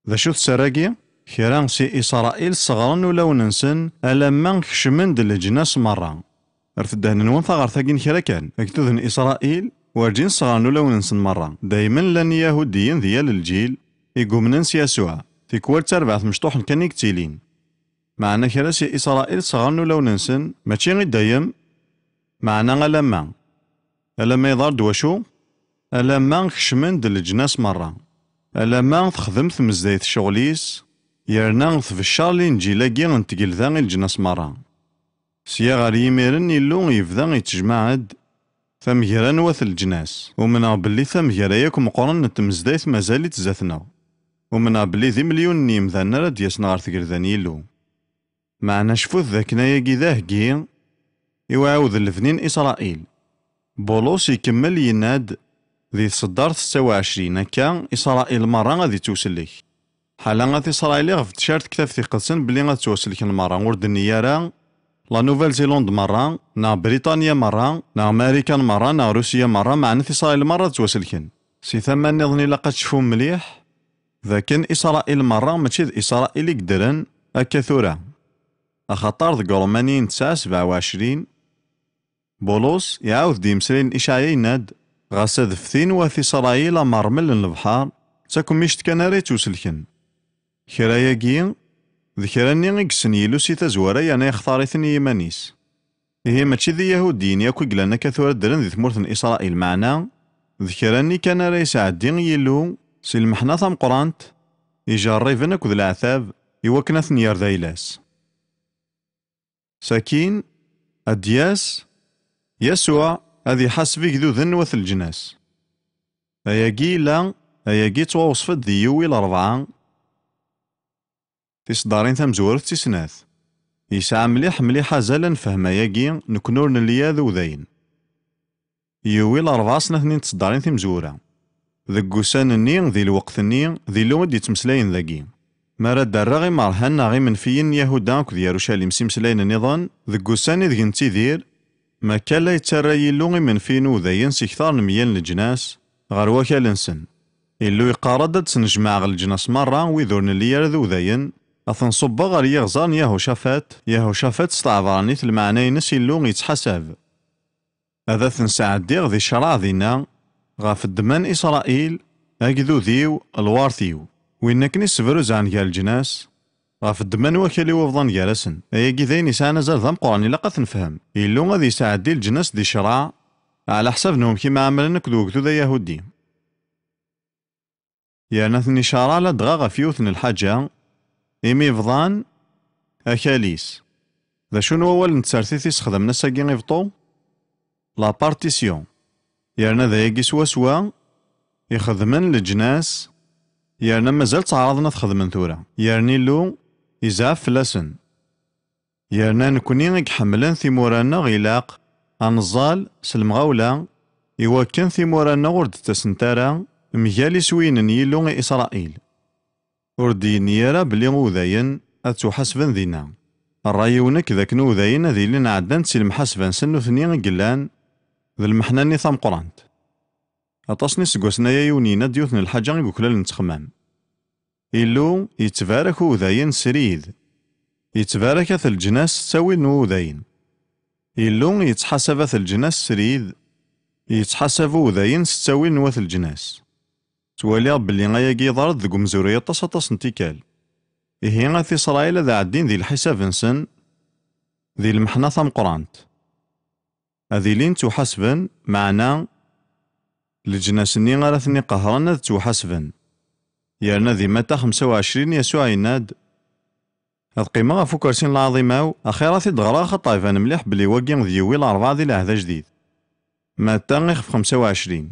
D acu-t sser-agi? Kra si Isṛayil sseɣren ulawen-nsen alamma kecmen-d leǧnas merra. Rret ddehn-nwen taɣert-agi n kra kan, agdud n Isṛayil werǧin sseɣren ulawen-nsen merra, daymen llan Iyahudiyen di yal lǧil i yumnen s Yasuɛ, tikwal d tarbaɛt mecṭuḥen kan i yettilin. Meɛna kra si Isṛayil sseɣren ulawen-nsen, mačči i dayem, meɛna alamma. Alamma iḍar-d wacu? Alamma kecmen-d leǧnas merra. Alamma texdem tmezdayt ccɣel-is, yerna tbeccer Linǧil-agi n tgelda i leǧnas merra. Sya ɣer yimiren Illu yebda yettejmaɛ-d tamegra n wat leǧnas. Umneɣ belli tamegra yakk meqqren n tmezdayt mazal-itt zdat-neɣ. Umneɣ belli d imelyunen n yimdanen ara d-yasen ɣer tgelda n Yillu. Meɛna cfut dakken ayagi d aheggi i uɛiwed n lebni n Isṛayil. Bulus ikemmel yenna-d di tseddart setta u ɛecrin, akka Isṛayil merra ad ittwsellek. Ḥala at Isṛayil iɣef d-tcar tektabt iqedsen belli ad ttwasellken merra, ur d-tenni ara La Nouvelle-Zélande merra, neɣ Briṭanya merra, neɣ Marikan merra, neɣ Rusya merra, meɛna at Isṛayil merra ad ttwaselken. Si tama nniḍen ilaq ad tecfum mliḥ d akken Isṛayil merra mačči d Isṛayil i yeddren akka tura. Axaṭer deg Ṛumaniyen tesɛa sebɛa u ɛecrin, Bulus iɛawed-d i yimeslayen n Icɛaya, yenna-d: "Ɣas ad ftin wat Isṛayil am ṛṛmel n lebḥer, d takemmict kan ara yettwaselken." Kra-agi, d kra-nni i yessen Yillu si tazwara yerna yextar-iten i yiman-is. Ihi mačči d Iyahudiyen yakk i yellan akka tura ddren di tmurt n Isṛayil, meɛna d kra-nni kan ara yesɛeddi Yillu si lmeḥna tameqqrant, ijerriben akked leɛtab, i wakken ad ten-yerr d ayla-s. Sakin, ad d-yas Yasuɛ ad iḥaseb igduden n wat leǧnas. Ayagi yella, ayagi yettwawṣef-d di Yuwil rebɛa, tiseddarin tamezwarut d tis snat. Yesɛa mliḥ, mliḥ azal ad nefhem ayagi, nekkni ur nelli ara d udayen. Yuwil rebɛa snat-nni n tseddarin timezwura. Deg wussan-nni, di lweqt-nni, d Illu i d-yettmeslayen dagi. Mi ara d-rreɣ imerhan neɣ imenfiyen n Yahuda akked Yarucalim s imeslayen nniḍen, deg wussan ideg nettidir, ma akka la yettarra Yillu imenfiyen udayen si ktar n meyya n leǧnas ɣer wakal-nsen. Illu yeqqar-d ad d-snejmaɛeɣ leǧnas merra, wid ur nelli ara d udayen, ad ten-ṣubbeɣ ɣer yiɣẓer n Yahucafat. Yahucafat s tɛebranit lmeɛna-ines Illu yettḥasab. Ad ten-sɛeddiɣ di ccreɛ dinna, ɣef ddemma n Isṛayil, agdud-iw, lwert-iw, win akken i ssebruzɛen gar leǧnas, ɣef ddemma n wakal-iw ubḍan gar-asen. Ayagi d ayen yesɛan azal d ameqqran, ilaq ad t-nefhem. Illu ad yesɛeddi leǧnas di ccreɛ, ɛla ḥsab n wamek i mɛamalen akked ugdud ayahudi. Yerna ten-icaṛa ladɣa ɣef yiwet n lḥaǧa, imi bḍan akal-is. D acu n wawal n tsertit i sexdamen ass-agi i beṭṭu? La partition. Yerna d ayagi swaswa i xedmen leǧnas, yerna mazal ttɛaraḍen ad xedmen tura. Yerna Illu izɛef fell-asen. Yerna nekni i iḥemmlen timura-nneɣ ilaq ad neẓẓal s lemɣawla, iwakken timura-nneɣ ur d-ttasent ara mgal iswiyen n Yillu i Isṛayil. Ur d-yenni ara belli udayen ad ttwaḥasben dinna. Ṛṛay-iw nekk d akken udayen ad ilin ɛeddan-d si lemḥasba-nsen nutni i yellan d lmeḥna-nni tameqqrant. Aṭas n iseggasen aya yiwen yenna-d yiwet n lḥaǧa i yuklal nettxemmam. Illu yettbarak udayen srid. Yettbarak at leǧnas s ttawil n wudayen. Illu yettḥasab at leǧnas srid. Yettḥasab udayen s ttawil n wat leǧnas. Ttwaliɣ belli ayagi yeḍra-d deg umezruy aṭas, aṭas n tikkal. Ihi at Isṛayil ad ɛeddin di lḥisab-nsen, di lmeḥna tameqqrant. Ad ilin ttuḥasben, meɛna leǧnas-nni ara ten-iqehren ad ttwaḥasben. Yerna di Mata xemsa u ɛecrin, Yasuɛ yenna-d: "Ad qqimeɣ ɣef ukersi n lɛaḍima-w, axir ad t-id-ɣreɣ, axaṭer iban mliḥ belli wagi d Yuwil rebɛa di Lɛehd Ajdid." Mata ixef xemsa u ɛecrin.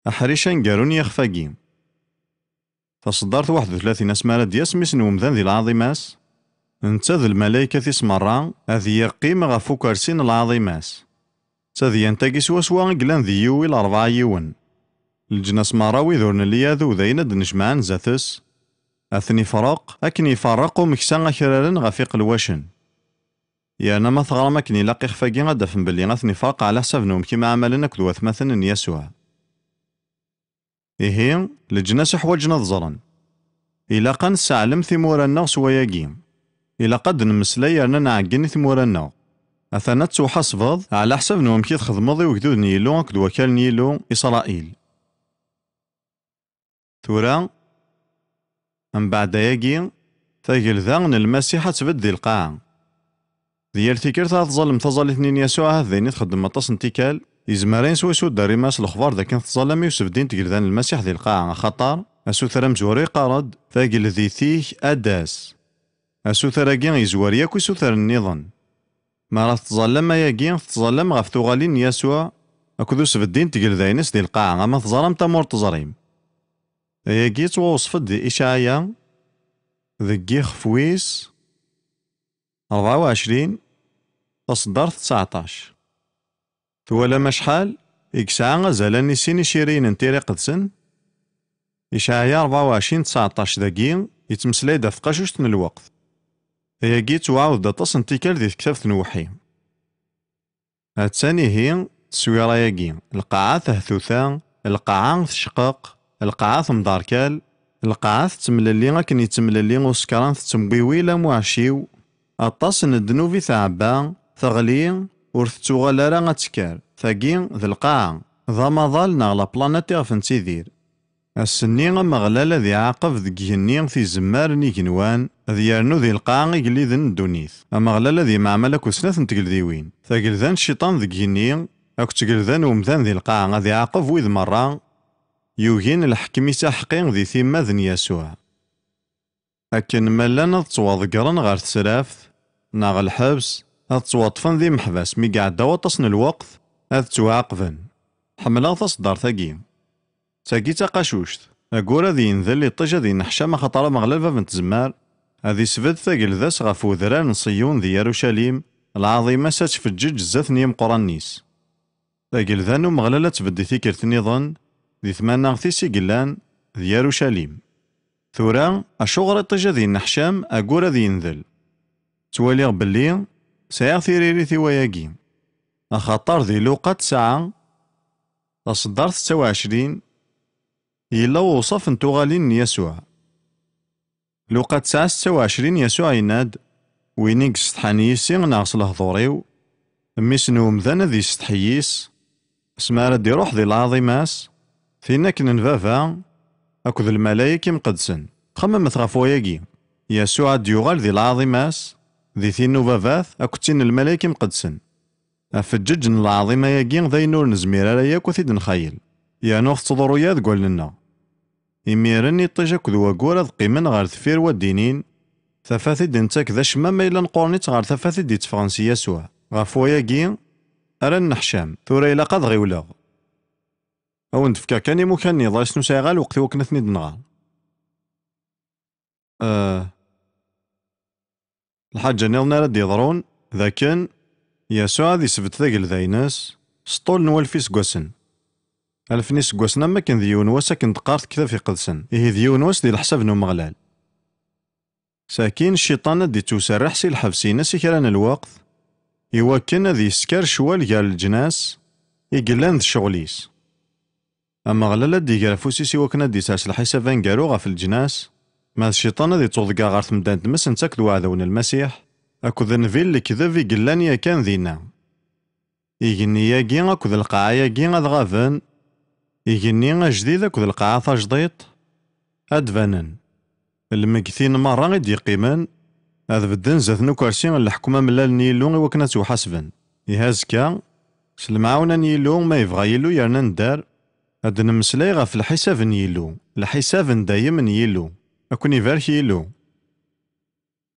Aḥric aneggaru n yixef-agi. Taṣeddart waḥed u tlatin, asmi ara d-yas Mmi-s n wemdan di lɛaḍima-s, netta d lmalaykat-is merra, ad yeqqim ɣef ukersi n lɛaḍima-s. D tadyant-agi swaswa i yellan di Yuwil rebɛa yiwen. Leǧnas merra, wid ur nelli ara d udayen, ad d-nejmaɛen zdat-s, ad ten-ifreq, akken iferreq umeksa akraren ɣef iqelwacen. Yerna ma teɣram akken ilaq ixef-agi, ad d-tafem belli ad ten-ifreq ɛla ḥsab n wamek i mɛamalen akked watmaten n Yasuɛ. Ihi, leǧnas ḥwaǧen ad ẓren. Ilaq ad nesseɛlem timura-nneɣ s wayagi. Ilaq ad d-nemmeslay yerna nɛeggen i tmura-nneɣ. Atan ad ttuḥasbeḍ ɛla ḥsab n wamek i txedmeḍ i ugdud n Yillu akked wakal n Yillu, Isṛayil. Tura, mbeɛd ayagi, tagelda n Lmasiḥ ad tbedd di lqaɛa. Di yal tikkelt ara tẓallem taẓallit-nni n Yasuɛ, ahat d ayen i txeddmem aṭas n tikkal, yezmer ayen swayes ur d-terrim ara s lexbar d akken tettẓallam i usebddi n tgelda n Lmasiḥ di lqaɛa, axaṭer asuter amezwaru yeqqar-d: "Tageldit-ik ad d-tas." Asuter-agi yezwar yakk isutaren nniḍen. Mi ara tettẓallam ayagi, tettẓallam ɣef tuɣalin n Yasuɛ akked usebddi n tgelda-ines di lqaɛa, ama teẓram-t ama ur teẓrim. Ayagi yettwawṣef-d di Icɛaya deg yixef wis rebɛa u ɛecrin, taṣeddart tseɛṭac. Twalam acḥal i yesɛa azal-a i sin iciriyen n Tira Iqedsen? Icɛaya rebɛa u ɛecrin tseɛṭac dagi yettmeslay-d ɣef tqacuct n lweqt. Ayagi yettwaɛawed-d aṭas n tikkal di tektabt n Uweḥḥi. Attan ihi, d Tteswira-agi, lqaɛa tehtuta, lqaɛa tecqeq, lqaɛa temderkal, lqaɛa tettemlelli akken yettemlelli usekran, tettemwiwil am uɛecciw, aṭas n ddnub i tɛebba, teɣli, ur tettuɣal ara ad tekker. Tagi d lqaɛa, d amaḍal neɣ la planète iɣef nettidir. Ass-nni Ameɣlal ad iɛaqeb deg igenni tizemmar n igenwan, ad yernu di lqaɛa igelliden n ddunit. Ameɣlal ad yemɛamal akked snat n tgeldiwin. Tagelda n cciṭan deg igenni, akked tgelda n umdan di lqaɛa, ad iɛaqeb wid merra yugin lḥekem-is aḥeqqi di timmad n Yasuɛ. Akken ma llan ad ttwaḍeggren ɣer tesraft neɣ lḥebs, ad ttwaṭṭfen d imeḥbas, mi iɛedda waṭas n lweqt ad ttwaɛaqben. Ḥemmleɣ taṣeddart-agi. D tagi d taqacuct. Agur ad yendel, iṭij ad yenneḥcam, axaṭer Ameɣlal bab n tzemmar ad isbedd tagelda-s ɣef wedrar n Ṣiyun di Yarucalim, lɛaḍima-s ad tfeǧǧeǧ zdat n yimeqqranen-is. Tagelda n Umeɣlal ad tbedd i tikkelt nniḍen di tmanaɣt-is i yellan d Yarucalim. Tura, acuɣer iṭij ad yenneḥcam agur ad yendel? Ttwaliɣ belli sɛiɣ tiririt i wayagi, axaṭer di Luqa tesɛa, taṣeddart setta u ɛecrin, yella uwṣaf n tuɣalin n Yasuɛ. Luqa tesɛa setta u ɛecrin, Yasuɛ yenna-d: "Win i yessetḥan yis-i neɣ s lehdur-iw, mmi-s n umdan ad yessetḥi yis-s." Asmi ara d-iruḥ di lɛaḍima-s, tin akken n Baba akked lmalayek imqedsen. Xemmemet ɣef wayagi, Yasuɛ ad d-yuɣal di lɛaḍima-s, di tin n Ubabat akked tin n lmalayek imqedsen. Afeǧǧeǧ n lɛaḍima-agi d ayen ur nezmir ara yakk ad t-id-nxayel, yernu tettḍurru-ya deg wallen-nneɣ. Imiren iṭij akked wagur ad qqimen ɣer deffir waddinin, tafat i d-nettak d acemma ma yella nqurn-itt ɣer tafat i d-itteffɣen si Yasuɛ. Ɣef wayagi ara nneḥcam. Tura ilaq ad ɣiwleɣ. Ad wen-d-fkeɣ kan imukan n yiḍrisen, ur sɛiɣ ara lweqt i wakken ad ten-id-nɣer. Eh, lḥaǧa nniḍen ara d-yeḍrun, d akken Yasuɛ ad isbedd tagelda-ines s ṭṭul n walef iseggasen. Alef n iseggasen am wakken d yiwen wass, akken d-qqar tektabt iqedsen. Ihi d yiwen wass di leḥsab n Umeɣlal. Sakin, cciṭan ad d-ittewserreḥ si lḥebs-ines i kra n lweqt, iwakken ad yesker ccwal gar leǧnas i yellan d ccɣel-is. Ameɣlal ad d-iger afus-is iwakken ad d-isers lḥisab aneggaru ɣef leǧnas, ma d cciṭan ad ittuḍegger ɣer temda n tmes netta akked weɛdaw n Lmasiḥ, akked nnbi n lekdeb i yellan yakan dinna. Igenni-agi akked lqaɛa-agi ad ɣaben, igenni ajdid akked lqaɛa tajdiṭ ad d-banen. Lmegtin merra i d-yeqqimen ad bedden zdat n ukersi n leḥkem amellal n Yillu iwakken ad ttwaḥasben. Ihi azekka, s lemɛawna n Yillu, ma yebɣa Yillu yerna nedder, ad d-nemmeslay ɣef lḥisab n Yillu, lḥisab n dayem n Yillu. Ad ken-ibarek Yillu.